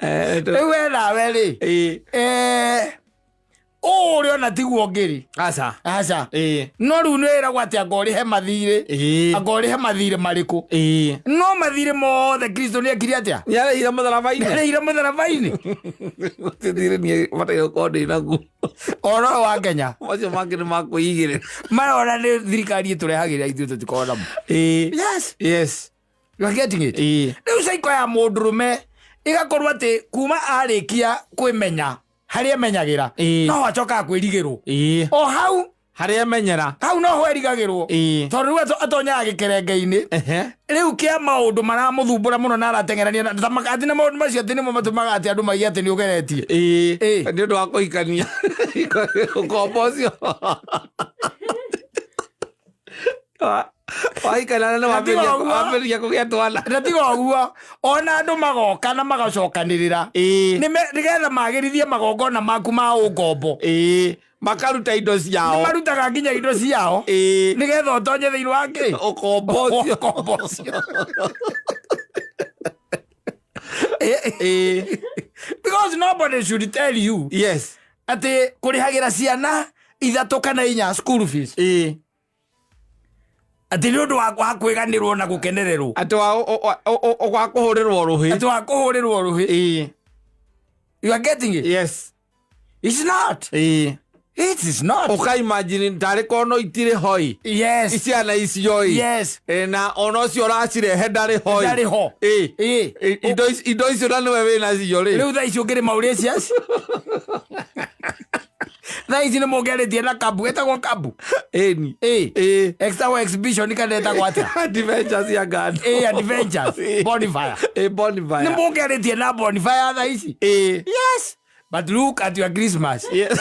rĩu we nawe rĩ, ũũ ũrĩ ona tiguo ngĩrĩ. Aca. Aca. No rĩu nĩ wĩragwo atĩ anga ũrĩhe mathirĩ. Anga ũrĩhe mathirĩ marĩkũ? No mathirĩ mothe Kristo nĩ ekire atĩa? Nĩ arĩhire mũtharaba-inĩ. Arĩhire mũtharaba-inĩ. Gũtirĩ thirĩ niĩ bataire gũkorwo ndĩ naguo. Oro ũyũ wa Kenya. Macio mangĩ nĩ makwĩigĩrĩra. Maya ona nĩ thirikari ĩtũrehagĩra ithuĩ tũtikoragwo namo. Yes. Yes. You are getting it? Rĩu cycle ya mũndũrũme ĩgakorwo atĩ kuma arĩkia kwĩmenya harĩa emenyagĩra, no acokaga kwĩrigĩrwo o hau. Harĩa emenyera. Hau noho erigagĩrwo. Tondũ rĩu atonyaga gĩkerenge-inĩ rĩu kĩa maũndũ maramũthumbũra mũno na arateng'erania na atĩ na maũndũ macio atĩ nĩmo matũmaga atĩ andũ maiye atĩ nĩ ũgeretie. Nĩ ũndũ wa kũhikania ũkombo ũcio wahikana nĩ wambĩrĩria kũgĩa twana. Na tiga ũguo ona andũ magoka na magacokanĩrĩra nĩgetha magĩrithie magongona maku ma ũngombo. Makaruta indo ciao. Marutaga nginya indo ciao nĩgetha ũtonye thĩinĩ wa kĩ? Ũkombo ũcio. Ũkombo ũcio. Because nobody should tell you Yes. atĩ kũrĩhagĩra ciana 3 kana 4 school fees. Atĩ nĩ ũndũ wa kwĩganĩrwo na gũkenererwo. Atĩ wa kũhũrĩrwo rũhĩ. Atĩ wa kũhũrĩrwo rũhĩ. You are getting it? Yes. It's not. It is not. Ũka imagine tarĩ korwo no itirĩ hoi. Yes. Ciana icio ĩ. Yes. Na ona ũcio ũracirehe ndarĩ hoi. Ndarĩ ho. Indo icio na nĩwe wĩna cio rĩ. Rĩu thaa ici ũngĩrĩ Mauritius. Thaa ici nĩ mũngĩarĩtie na Kabu, ĩtagwo Kabu. Ĩni. Ĩtagwo exhibition kana ĩtagwo atĩa? Adventures ya Ngando. Adventures. Bonfire. Bonfire. Nĩ mũngĩarĩtie na Bonfire thaa ici? Yes. But look at your Christmas. Yes.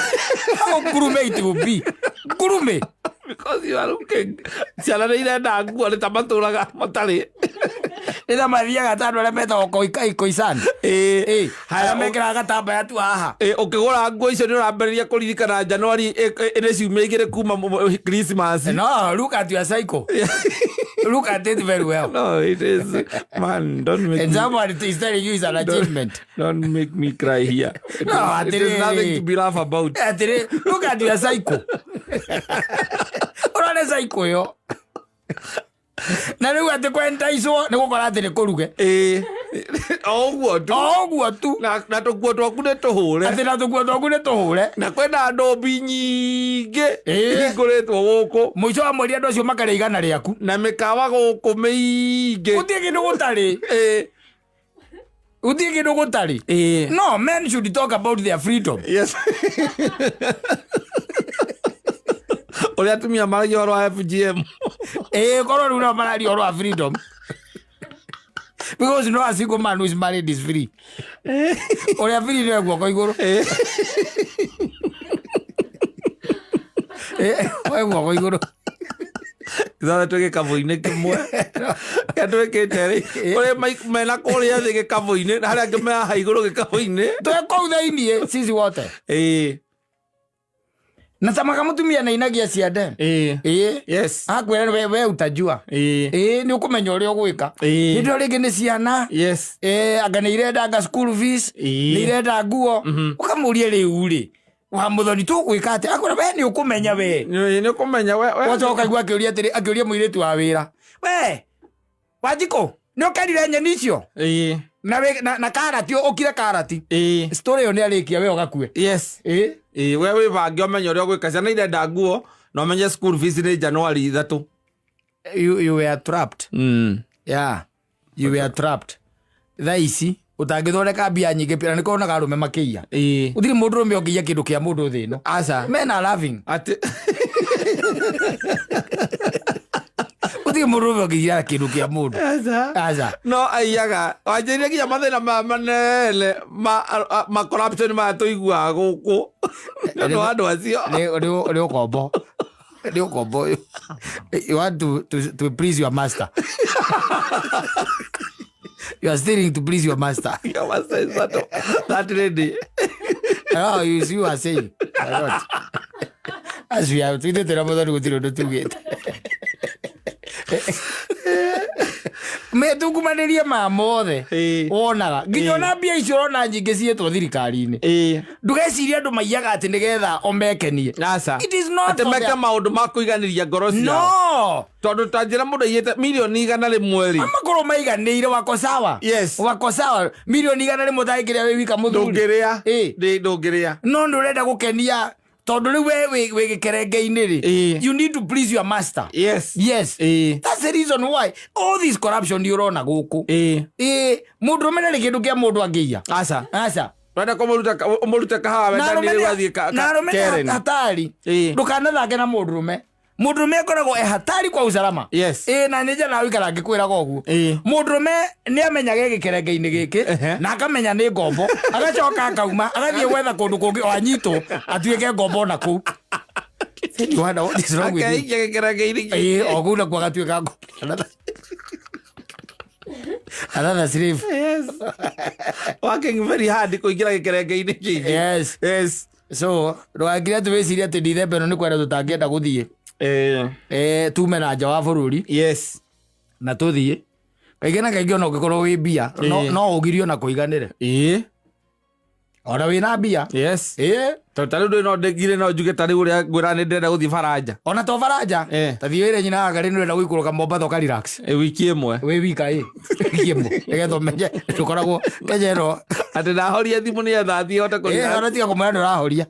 How ngurume it will be. Ngurume. Because you are looking. Ciana nĩ irenda nguo nĩ ta matũraga matarĩ. Nĩ ta mathiaga ta andũ arĩa metagwo koisan. Arĩa mekĩraga gatambaya tu haha. Ũkĩgũra nguo icio nĩ ũrambĩrĩria kũririkana January nĩ ciumia igĩrĩ kuma Christmas. No, look at your cycle. Look at it very well. No, it is. Man, don't make And me, someone is telling you it's an achievement. Don't make me cry here. It No, is, it is nothing to be laugh about. Look at your cycle. Ũrone cycle ĩyo. Na rĩu atĩ kwentaicwo nĩ gũkora atĩ nĩ kũruge. O ũguo tu. O ũguo tu. Na tũkuo twaku nĩ tũhũre. Atĩ na tũkuo twaku nĩ tũhũre. Na kwĩna ndũmbi nyingĩ ihingũrĩtwo gũkũ. Mũico wa mweri andũ acio makarĩa 100 rĩaku. Na mĩkawa gũkũ mĩingĩ. Gũtirĩ kĩndũ gũtarĩ. Gũtirĩ kĩndũ gũtarĩ. No, men should talk about their freedom. Yes. Ũrĩa atumia maragia ũhoro wa FGM. Korwo rĩu no mararia ũhoro wa freedom. Because no a single man who is married is free. Ũrĩa free nĩ guoko igũrũ. Oe guoko igũrũ. Ithuothe twĩ gĩkabũ-inĩ kĩmwe. Kĩrĩa twĩkĩte rĩ, kũrĩ mena kũrĩa thĩ gĩkabũ-inĩ, na harĩa angĩ me haha igũrũ gĩkabũ-inĩ. Twĩ kũu thĩiniĩ, sisi wote. Na ta makamũtumia na inagia ciande. Yes. Akwĩra we utajua. Nĩ ũkũmenya ũrĩa ũgwĩka. Hĩndĩ ĩyo rĩngĩ nĩ ciana. Yes. Anga nĩ irenda anga school fees. Nĩ irenda nguo. Ũkamũria rĩu rĩ, wa mũthoni tũgwĩka atĩa? Akwĩra we nĩ ũkũmenya we. Nĩ ũkũmenya we. Wacoka ũkaigua akĩũria atĩrĩ, akĩũria mũirĩtu wa wĩra. We, Wanjikũ, nĩ ũkerire nyeni icio? Na karati, ũkire karati. Story ĩyo nĩ arĩkia we ũgakue. Yes. We wĩbange ũmenye ũrĩa ũgwĩka. Ciana irenda nguo na ũmenye school fees nĩ January 3. You were trapped. Yeah. You were trapped. Thaa ici ũtangĩthondeka mbia nyingĩ pia, na nĩkĩo wonaga arũme makĩiya. Gũtirĩ mũndũ ũrũme ũngĩiya kĩndũ kĩa mũndũ thĩ ĩno. Aca. Men are loving. Atĩ Gũtirĩ mũndũ ũrũme ũngĩiya kĩndũ kĩa mũndũ. Aca. Aca. No aiyaga. Wanjĩrire nginya mathĩna maya manene ma corruption maya tũiguaga gũkũ. Nĩ ũndũ wa andũ acio. Nĩ ũkombo. Nĩ ũkombo. You want to please your master. You are stealing to please your master. Your master is that lady. Oh, you see what I'm saying. A lot. As we are, tuite tena mũthoni gũtirĩ ũndũ tugĩte. Metungumanĩrie ma mothe. Wonaga. Nginya ona mbia icio ũrona nyingĩ ciĩtwo thirikari-inĩ. Ndũgecirie andũ maiyaga atĩ nĩgetha o mekenie. Aca. It is not Atĩ for meke their maũndũ ma kũiganĩria ngoro ciao. No. Tondũ ta njĩra mũndũ aiyĩte mirioni 100 rĩ. Makorwo maiganĩire wako sawa. Yes. Wako sawa. Mirioni 100 ũtangĩrĩa wĩ wika mũthuri. Ndũngĩrĩa. Ndũngĩrĩa. No nĩ ũrenda gũkenia tondũ rĩu we wĩ gĩkerenge-inĩ rĩ. You need to please your master. Yes. Yes. That's the reason why all this corruption nĩ ũrona gũkũ. Mũndũ ũrũme ndarĩ kĩndũ kĩa mũndũ angĩiya. Aca. Aca. Ndwenda kũmũruta kahawa Na wendani arũme rĩu nĩ- athiĩ na arũme nĩ Karen. hatari. Ĩĩ. Ndũkanathake na mũndũrũme. Mũndũrũme akoragwo e hatari kwa usalama. Yes. Ĩĩ, na nĩ njana wikara ngĩkwĩraga ũguo. Ĩĩ. Mũndũrũme nĩ amenyaga e gĩkerenge-inĩ gĩkĩ Ehe. na akamenya nĩ ngombo, agacoka akauma agathiĩ gwetha kũndũ kũngĩ o anyitwo atuĩke ngombo ona kũu. Said, "Yohana, what is wrong with you?" Akeikia gĩkerenge-inĩ kĩu. Ĩĩ, o kũu nakuo agatuĩka ngombo. Another slave. Yes. Working very hard kũingĩra gĩkerenge-inĩ kĩngĩ. Yes. Yes. So ndũgakire atĩ wĩcirie atĩ ndithemba ĩno nĩ kwenda tũtangĩenda gũthiĩ. Eh. Tume na nja wa bũrũri Yes. na tũthiĩ kaingĩ na kaingĩ ona ũngĩkorwo wĩ mbia Ĩĩ. no ũgirio na kũiganĩre Ĩĩ. ona wĩna mbia. Yes. Ĩĩ. Tondũ ta rĩu ndũĩ no ndĩngire no njuge ta rĩu ũrĩa ngwĩra nĩ ndĩrenda gũthiĩ Faranja. Ona to Faranja. Eh. Ta thiĩ wĩre nyina wa Ngarĩ nĩ ũrenda gũikũrũka Mombatha ũka relax. Ĩ, wiki ĩmwe. Wĩ wika ĩ wiki ĩmwe nĩgetha ũmenye ndũkoragwo Kenya ĩno. Atĩ ndahoria thimũ nĩgetha thiĩ hote Ĩĩ, kũ-relax. ona tiga kũmwĩra nĩ ũrahoria,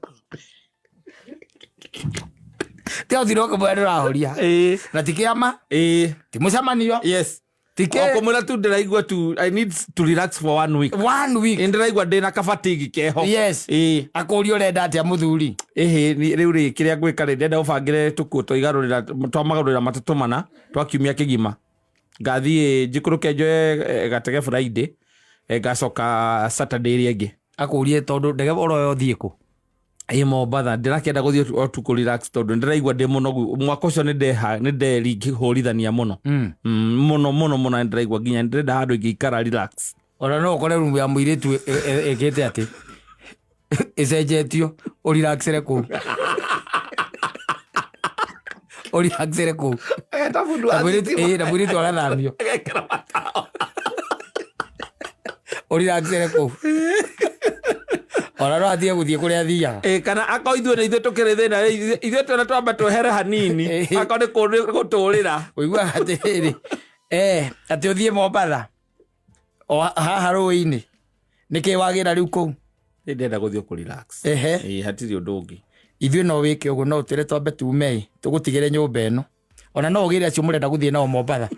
tiga gũtinda ũkĩmwĩra nĩ ũrahoria. Ĩĩ. Na ti kĩama, Ĩĩ. ti mũcemanio, Yes. ti O kĩ kũmwĩra tu ndĩraigua tu I need to relax for one week. One week. Ĩ, ndĩraigua ndĩna kabatigi keho. Yes. Ĩĩ. Akũria ũrenda atĩa mũthuri. Ĩhĩ, rĩu rĩ kĩrĩa ngwĩka rĩ ndĩrenda ũbangĩre tũkuo twa igarũrĩra twa magarũrĩra matatũ mana twa kiumia kĩgima. Ngathiĩ njikũrũke njoe gatege Friday, ngacoka Saturday ĩrĩa ĩngĩ. Akũrie tondũ ndege oroyo ũthiĩ kũ. Ĩ Mombatha ndĩrakĩenda gũthiĩ o tu kũ relax tondũ ndĩraigua ndĩ mũnogu mwaka ũcio nĩ ndeha nĩ nderihũrithania mũno. Mũno mũno mũno nĩ ndĩraigua nginya ndĩrenda handũ ingĩikara relax. Ona no ũkore rumu ya mũirĩtu ĩkĩte atĩ ĩcenjetio ũrelaxere kũu, ũrelaxere kũu. Ageta bundu Na mũirĩtu ĩĩ, na mũirĩtu agathamio. Agekĩra matawa. Ũrelaxere kũu, ona no atige gũthiĩ kũrĩa athiaga. Ĩ, kana akorwo ithuĩ nĩ ithuĩ tũkĩrĩ thĩna rĩ, ithuĩ twena twamba twehere hanini. Ĩ. Akorwo nĩ gũtũrĩra. Ũiguaga atĩrĩrĩ, atĩ ũthiĩ Mombatha o haha rũĩ-inĩ nĩkĩ wagĩra rĩu kũu. Nĩ ndĩrenda gũthiĩ kũ relax. Ehe. Ĩ, hatirĩ ũndũ ũngĩ. Ithuĩ no wĩke ũguo, no ũtwĩre twambe tume ĩ tũgũtigĩre nyũmba ĩno, ona no ũgĩre acio mũrenda gũthiĩ nao Mombatha.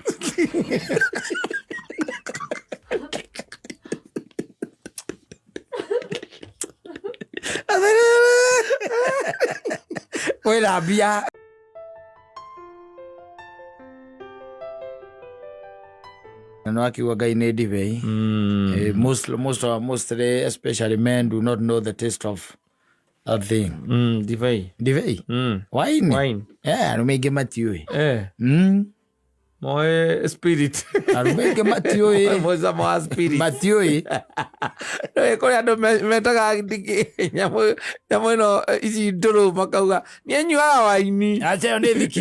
Kwĩna mbia. Na no akiuga Ngai nĩ ndibei. Mostly especially men do not know the taste of that thing. Ndibei. Ndibei. Wine. Wine. Yeah, arũme aingĩ matiũĩ. Eh. Moe spirit. Arũme aingĩ matiũĩ. Mũcamo wa spirit. Matiũĩ. Nĩ kũrĩ andũ metaga nyamũ nyamũ ĩno ici ndũrũ makauga nĩ anyuaga waini. Aca ĩyo nĩ thiki,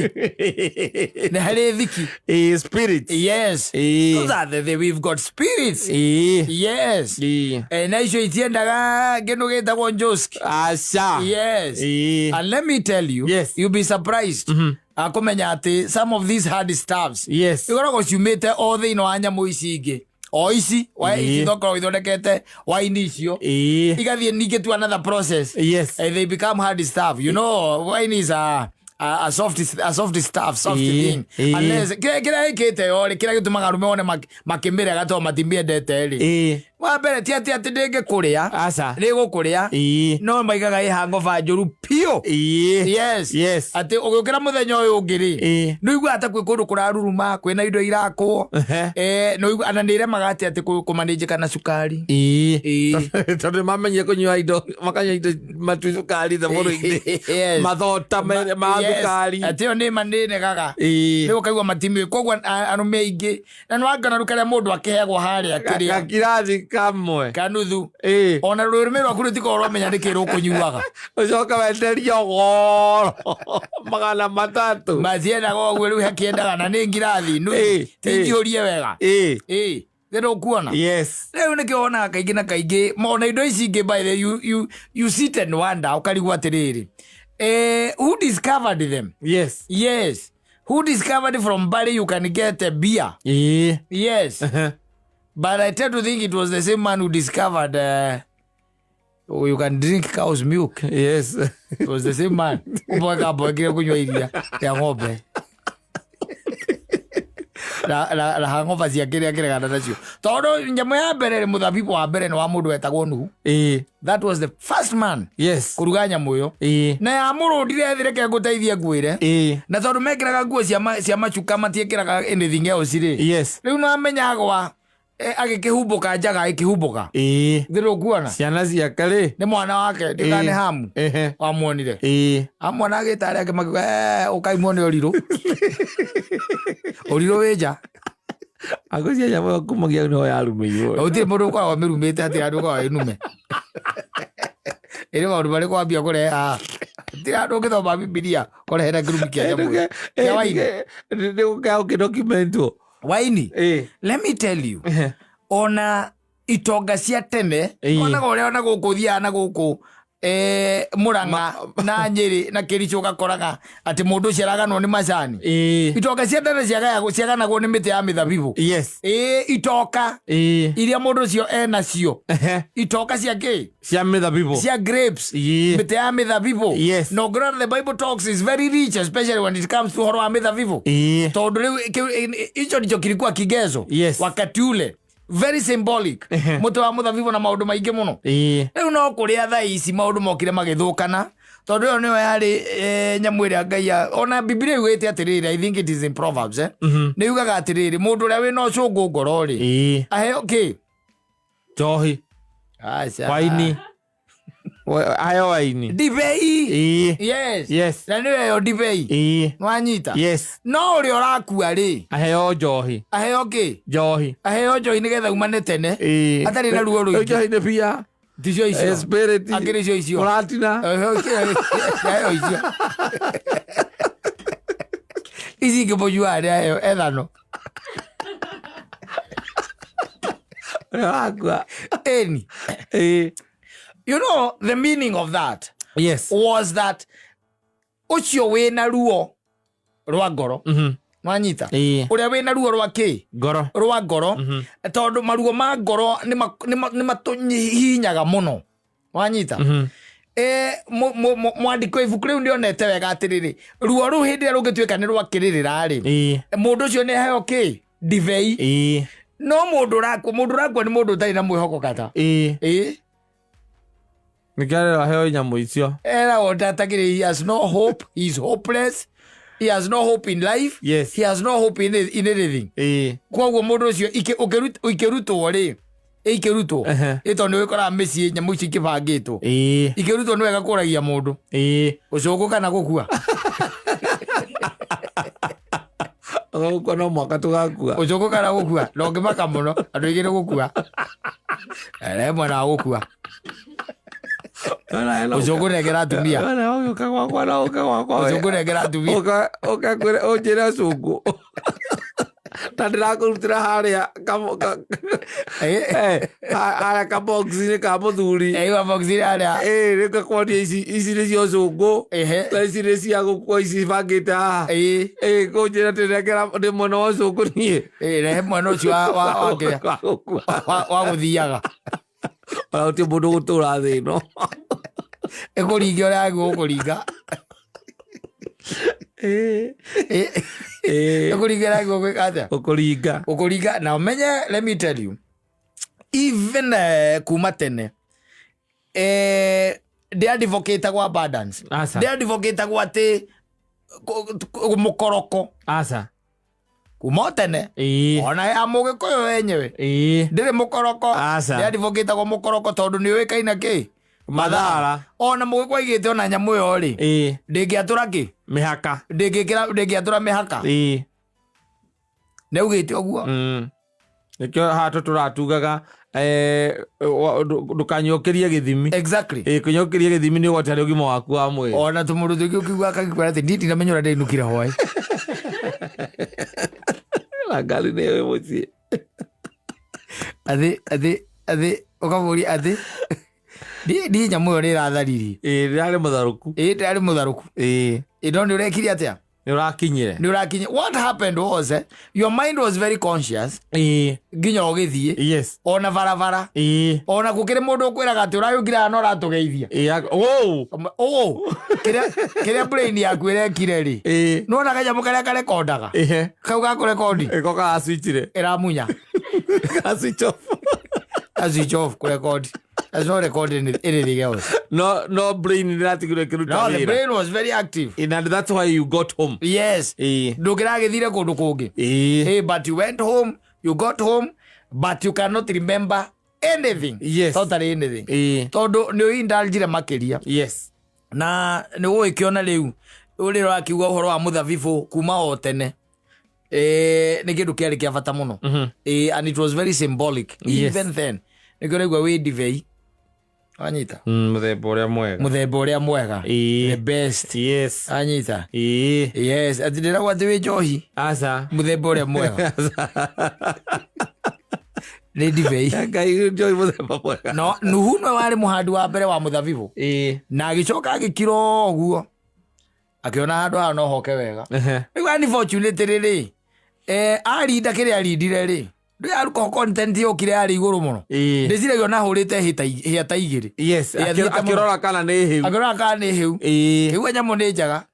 nĩ harĩ thiki. Ĩ, spirit. Yes. Ĩ. Those are the we've got spirits. Ĩ. Yes. Ĩ. Na icio itiendaga kĩndũ gĩtagwo njoski. Aca. Yes. Ĩ. And let me tell you, Yes. you'll be surprised akumenya atĩ some of these hard stuffs Yes. ikoragwo ciumĩte o thĩinĩ wa nyamũ ici ingĩ o ici wa Ĩĩ. ici tokoragwo ithondekete waini icio, Ĩ. igathiĩ ningĩ to another process. Yes. And they become hard stuff. You know, wine is a soft stuff, soft Ĩĩ. thing. Ĩĩ. Unless kĩrĩa kĩrĩa ĩkĩte yo rĩ, kĩrĩa gĩtũmaga arũme one makĩmĩrega tondũ matimĩendete rĩ, Ĩ. wa mbere ti atĩ atĩ ndĩngĩkũrĩa. Aca. Nĩ gũkũrĩa, Ĩ. no maigaga ĩ hangover njũru piũ. Ĩ. Yes. Yes. Atĩ ũgĩũkĩra mũthenya ũyũ ũngĩ rĩ, Ĩĩ. nĩ ũiguaga ta kwĩ kũndũ kũraruruma, kwĩna indo irakwo. Ehe. Nĩ ũigua ana nĩ iremaga atĩ atĩ kũmanĩnjĩka na cukari. Ĩ. Ĩĩ. Tondũ nĩ mamenyire kũnyua indo makanyua indo matu cukari thabũrũ-inĩ. Yes. Mathota ma Yes. thukari. Atĩ ĩyo nĩ ma nĩ negaga. Ĩĩ. Rĩu ũkaigua matimĩ koguo arũme aingĩ na nĩ wangana rĩu karĩa mũndũ akĩheagwo harĩa kĩrĩa Gakirathi kamwe. Kanuthu. Ĩĩ. Ona rũrĩmĩ rwaku rũtikoragwo rwamenya nĩkĩ rũkũnyuaga. Ũcoka wenderio goro 300. Matiendaga ũguo rĩu hakĩendaga na nĩ ngirathi nuthu. Ĩĩ, Ti ĩĩ. njihũrie wega. Ĩĩ. Ĩĩ thĩna ũkuona. Yes. Rĩu nĩkĩo wonaga kaingĩ na kaingĩ ona indo ici ingĩ, by the you sit and wonder ũkarigwo atĩrĩrĩ, who discovered them? Yes. Yes, who discovered from barley you can get a beer? Ĩĩ. Yes, but I tend to think it was the same man who discovered you can drink cow's milk. Yes. It was the same man kumbe kamboekire kunywa iria rĩa ng'ombe. Na hangoba ciake iria akĩregana nacio, tondũ nyamũ ya mbere rĩ, mũthabibũ wa mbere nĩ wa mũndũ wetagwo Nuhu. That was the first man kũruga nyamũ ĩyo. Na yamũrũndire thĩ. Reke ngũteithie, ngwĩre. Na tondũ mekĩraga nguo cia macuka, matiĩkĩraga anything else rĩ. Rĩu no amenya gwa agĩkĩhumbũka njaga ĩkĩhumbũka. Thĩ ndũkuona. Ciana ciake rĩ. Nĩ mwana wake, ndĩkane Hamu. Wamuonire. Amwona agĩta arĩa angĩ makiuga, "Eh, ũkai muone ũrirũ, ũrirũ wĩ nja." Agũcia nyamũ ĩyo kumagia nĩho yarumĩirwo. Na gũtirĩ mũndũ ũkoragwo amĩrumĩte, hatirĩ handũ ũkoragwo wĩ nume. Ĩrĩ maũndũ marĩkũ wambia kũrehe haha? Hatirĩ handũ ũngĩthoma Bibilia kũrehe na kĩrumi kĩa nyamũ ĩyo. Kĩa waini. Nĩ gũkĩa ũkĩdocumentwo. Waini. Let me tell you, ona itonga cia tene, onaga ũrĩa ona gũkũ thiaga na gũkũ Mũrang'a na Nyĩrĩ na Kĩricũ, ũgakoraga atĩ mũndũ ũcio araganwo nĩ macani. Itonga cia tene ciaganagwo nĩ mĩtĩ ya mĩthabibũ. Ĩĩ, itoka iria mũndũ ũcio enacio. Itoka cia kĩ? Cia mĩthabibũ. Cia grapes. Mĩtĩ ya mĩthabibũ. Na ũngĩrora, the Bible talks is very rich, especially when it comes to ũhoro wa mĩthabibũ. Tondũ rĩu hicho ndicho kilikuwa kigezo wakati ule, very symbolic. Mũtĩ wa mũthabibũ na maũndũ maingĩ mũno. Rĩu no kũrĩa thaa ici maũndũ mokire magĩthũkana, tondũ ĩyo nĩyo yarĩ nyamũ ĩrĩa Ngai ona Bibilia yugĩte atĩrĩrĩ, I think it is in Proverbs, nĩ yugaga atĩrĩrĩ, mũndũ ũrĩa wĩna ũcũngũ ngoro rĩ, aheo kĩ? Njohi. Aca. Waini. Aheo waini. Ndibei. Yes. Na nĩyo ĩyo ndibei. Nwanyita? Yes. No ũrĩa ũrakua rĩ? Aheo njohi. Aheo kĩ? Njohi. Aheo njohi nĩgetha umane tene atarĩ na ruo rũingĩ. Njohi nĩ bia. Ticio icio. Spirit. Akĩrĩ cio icio. Mũratina. Aheo icio, ici ingĩ mũnyuaga nĩ aheo ethano. Ũrĩa ũrakua. Ĩni. You know the meaning of that was that ũcio wĩna ruo rwa ngoro, nwanyita? Ũrĩa wĩna ruo rwa kĩ? Ngoro. Rwa ngoro, tondũ maruo ma ngoro nĩ matũhihinyaga mũno, wanyita? Mwandĩko ibuku rĩu nĩonete wega atĩrĩrĩ, ruo rũu hĩndĩ ĩrĩa rũngĩtuĩka nĩ rwakĩrĩrĩra rĩ, mũndũ ũcio nĩ aheo kĩ? Ndibei. No mũndũ ũrakua nĩ mũndũ ũtarĩ na mwĩhoko kata. Nĩkĩo arerwo aheo nyamũ icio. Eragwo ndatakĩrĩ, he has no hope, he is hopeless, he has no hope in life. He has no hope in anything. Koguo mũndũ ũcio ikĩrutwo rĩ, ikĩrutwo, ĩ tondũ nĩ ũgĩkoraga mĩciĩ nyamũ icio ikĩbangĩtwo, ikĩrutwo nĩ wega kũragia mũndũ ũcũngũ kana gũkua. Gũkua no mwaka tũgakua. Ũcũngũ kana gũkua, na ũngĩmaka mũno andũ aingĩ nĩ gũkua ere mwena wa gũkua. Ũcũngũ nengera atumia. Ũka gwakwa na ũka gwakwa. Ũcũngũ nengera atumia. Ũka ũka kwĩre ũnjĩre cũngũ na ndĩrakũrutĩra harĩa harĩa kabox-inĩ ka mũthuri. Ĩwa box harĩa. Ĩ nĩngakwonia ici, ici nĩcio cũngũ na ici nĩ cia gũkua, ici bangĩte haha. Ĩ kũnjĩra atĩ nengera ndĩ mwena wa ũcũngũ niĩ. Rehe mwena ũcio wa kĩrĩa? Wa gũkua. Wa gũthiaga. Ona gũtirĩ mũndũ gũtũra thĩ ĩno. Ĩkũringa ũrĩa yagĩrĩirwo gũkũringa. Ĩkũringa ũrĩa yagĩrĩirwo gwĩka atĩa? Gũkũringa. Gũkũringa. Na ũmenye, let me tell you, even kuma tene ndĩ abundance. Aca. Ndĩ advocate atĩ mũkoroko. Aca. Kuma o tene, ona ya mũgĩkũyũ wenyewe, ndĩrĩ mũkoroko. Aca. Ndĩ advocate mũkoroko tondũ nĩ ũĩkaine kĩ? Mathara. Ona mũgĩkũyũ aigĩte ona nyamũ ĩyo rĩ, ndĩngĩatũra kĩ? Mĩhaka. Ndĩngĩkĩra, ndĩngĩatũra mĩhaka. Nĩ augĩte ũguo. Nĩkĩo haha tũratugaga ndũkanyũkĩrie gĩthimi. Kũnyũkĩrie gĩthimi nĩ ũgwati harĩ ũgima waku wa mwĩrĩ. Ona tũmũndũ tũngĩ ũkiuga akagĩkwĩra atĩ niĩ ndinamenya ũrĩa ndainũkire hwaĩ. Na ngari nĩ ĩĩ mũciĩ. Athĩ ũkamũria athĩ niĩ nyamũ ĩyo nĩ ĩratharirie. Ĩĩ, ndĩrarĩ mũtharũku. Ĩĩ, ndĩrarĩ mũtharũku. Ĩĩ, no nĩ ũrekire atĩa? Nĩ ũrakinyire. Nĩ ũrakinyire. What happened was your mind was very conscious nginya ũgĩthiĩ ona barabara, ona gũkĩrĩ mũndũ ũkwĩraga atĩ ũrayũngire haha na ũratũgeithia. Wow. Ũ kĩrĩa brain yaku ĩrekire rĩ, nĩwona kanyamũ karĩa karekondaga, kau gakũrekondi, Ĩko karaswitchire. Ĩramunya. Karaswitch off. Ka switch off kũrekondi. There's no recording anything else. No brain nĩratigirwo ĩkĩruta No, the wĩra. brain was very active. And that's why you got home. Yes. Ndũngĩragĩthire kũndũ kũngĩ. Hey, but you went home, you got home, but you cannot remember anything. Totally anything. Tondũ nĩ ũindulgire makĩria. Na nĩ ũgũgĩkĩona rĩu ũrĩa ũrakiuga ũhoro wa mũthabibũ kuma o tene, nĩ kĩndũ kĩarĩ kĩa bata mũno. And it was very symbolic. Even then nĩkĩo ũraigua wĩ ndibei wanyita. Mũthemba ũrĩa mwega. Mũthemba ũrĩa mwega. The best. Anyita. Yes, atĩ ndĩragwo atĩ wĩ njohi. Aca. Mũthemba ũrĩa mwega nĩ ndibei. Ngai, njohi mũthemba mwega. No Nuhu nĩwe warĩ mũhandi wa mbere wa mũthabibũ, na agĩcoka agĩkira ũguo akĩona handũ haha no hoke wega. Rĩu unfortunately rĩ, arinda kĩrĩa arindire rĩ, ndũĩ alcohol content yokire yarĩ igũrũ mũno. Ndĩciragia ona hũrĩte hĩa ta igĩrĩ. Athiĩte mũno. Akĩrora kana nĩ hĩu. Akĩrora kana nĩ hĩu. Kĩigua nyamũ nĩ njega.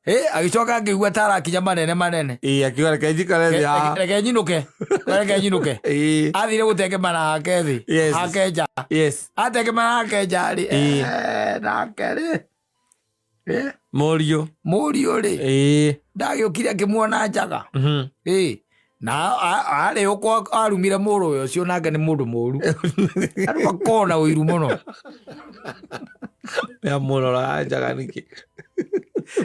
Agĩcoka akĩigua ta arakinya manene manene. Akiuga reke njikare thĩ haha. Reke nyinũke, reke nyinũke. Athire gũtengemana hake thĩ. Hake nja. Atengemana hake nja rĩ, nake rĩ, Mũriũ. Mũriũ rĩ, ndagĩũkire akĩmuona njaga. Na arĩ ũkwa arumire mũrũ ũyũ ũcio, nake nĩ mũndũ mũru, andũ makoragwo na ũiru mũno. Nĩamũrora njaga nĩkĩ?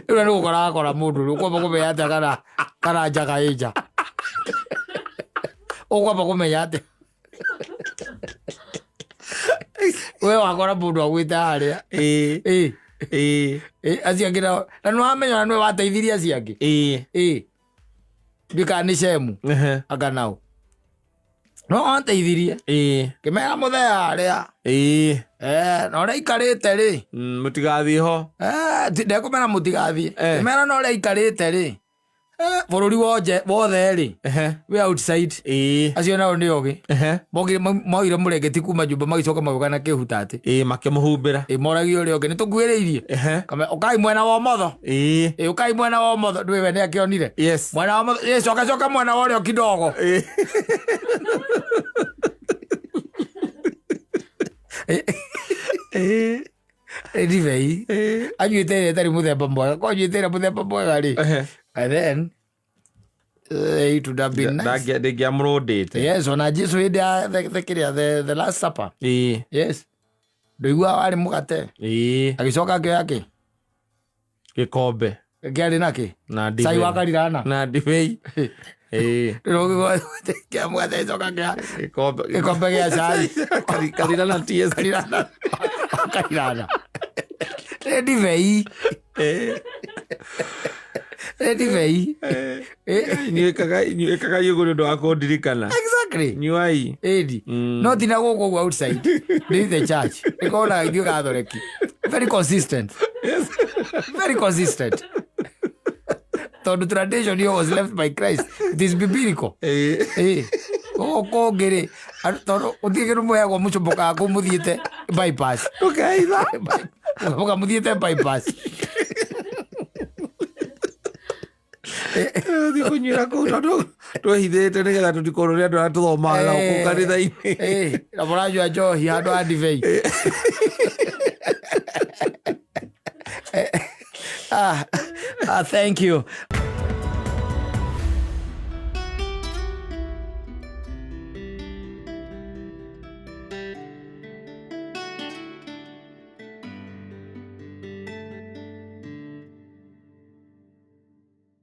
Rĩu nĩ gũkora akora mũndũ rĩ, ũkwamba kũmenya atĩa kana njaga ĩ nja? Ũkwamba kũmenya atĩa we wakora mũndũ agwĩte harĩa? Acio angĩ nao na nĩ wamenya na nĩwe wateithirie acio angĩ. Ndiũĩ kana nĩ cemu. Anga nao no wanteithirie kĩmera mũthee harĩa. Na ũrĩa aikarĩte rĩ, Mũtigathiĩ ho. Ndekũmera mũtigathiĩ. Kĩmera na ũrĩa aikarĩte rĩ, bũrũri wonje wothe rĩ, wĩ outside. Acio nao nĩ ogĩ. Mokire moire mũrengeti kuma nyũmba, magĩcoka magĩũka na kĩhutatĩ. Makĩmũhumbĩra. Moragia ũrĩa ũngĩ nĩ tũkuhĩrĩirie. Ũkai mwena wa ũmotho. Ũkai mwena wa ũmotho, ndũĩ we nĩ akĩonire. Mwena wa ũmotho, coka coka mwena wa ũrĩo kidogo. Ndibei anyuĩte ĩrĩa ĩtarĩ mũthemba mwega, ko anyuĩte ĩrĩa mũthemba mwega rĩ, and then it would have been nice. Ndĩngĩamũrũndĩte. Yes, ona Jesu hĩndĩ ya the kĩrĩa, the last supper. Yes, ndũiguaga warĩ mũgate, agĩcoka akĩoya kĩ? Gĩkombe. Kĩarĩ na kĩ? Na Cai ndibei. wa karirana. Na ndibei. Kĩa mũgate, gĩcoka kĩa Gĩkombe. Gĩkombe gĩa cai. Karirana TS. Karirana, karirana nĩ ndibei. Nĩ ndibei. Inyuĩkaga ũguo nĩ ũndũ wa kũndirikana. Nyuai. Ĩni. No tina gũkũ ũguo outside nĩ the church nĩkona ithuĩ gathoreki very consistent. Very consistent, tondũ tradition here was left by Christ. It is biblical. Gũkũ kũngĩ rĩ, tondũ gũtirĩ kĩndũ mũheagwo, mũcombokaga kũu mũthiĩte bypass. Ndũkeitha. Mũka mũthiĩte bypass. Thiĩ kũnyuĩra kũu tondũ twehithĩte nĩgetha tũtikorwo nĩ andũ arĩa tũthomaga nao kũu kanitha-inĩ. Na mũranyua njohi handũ ha ndibei. Thank you.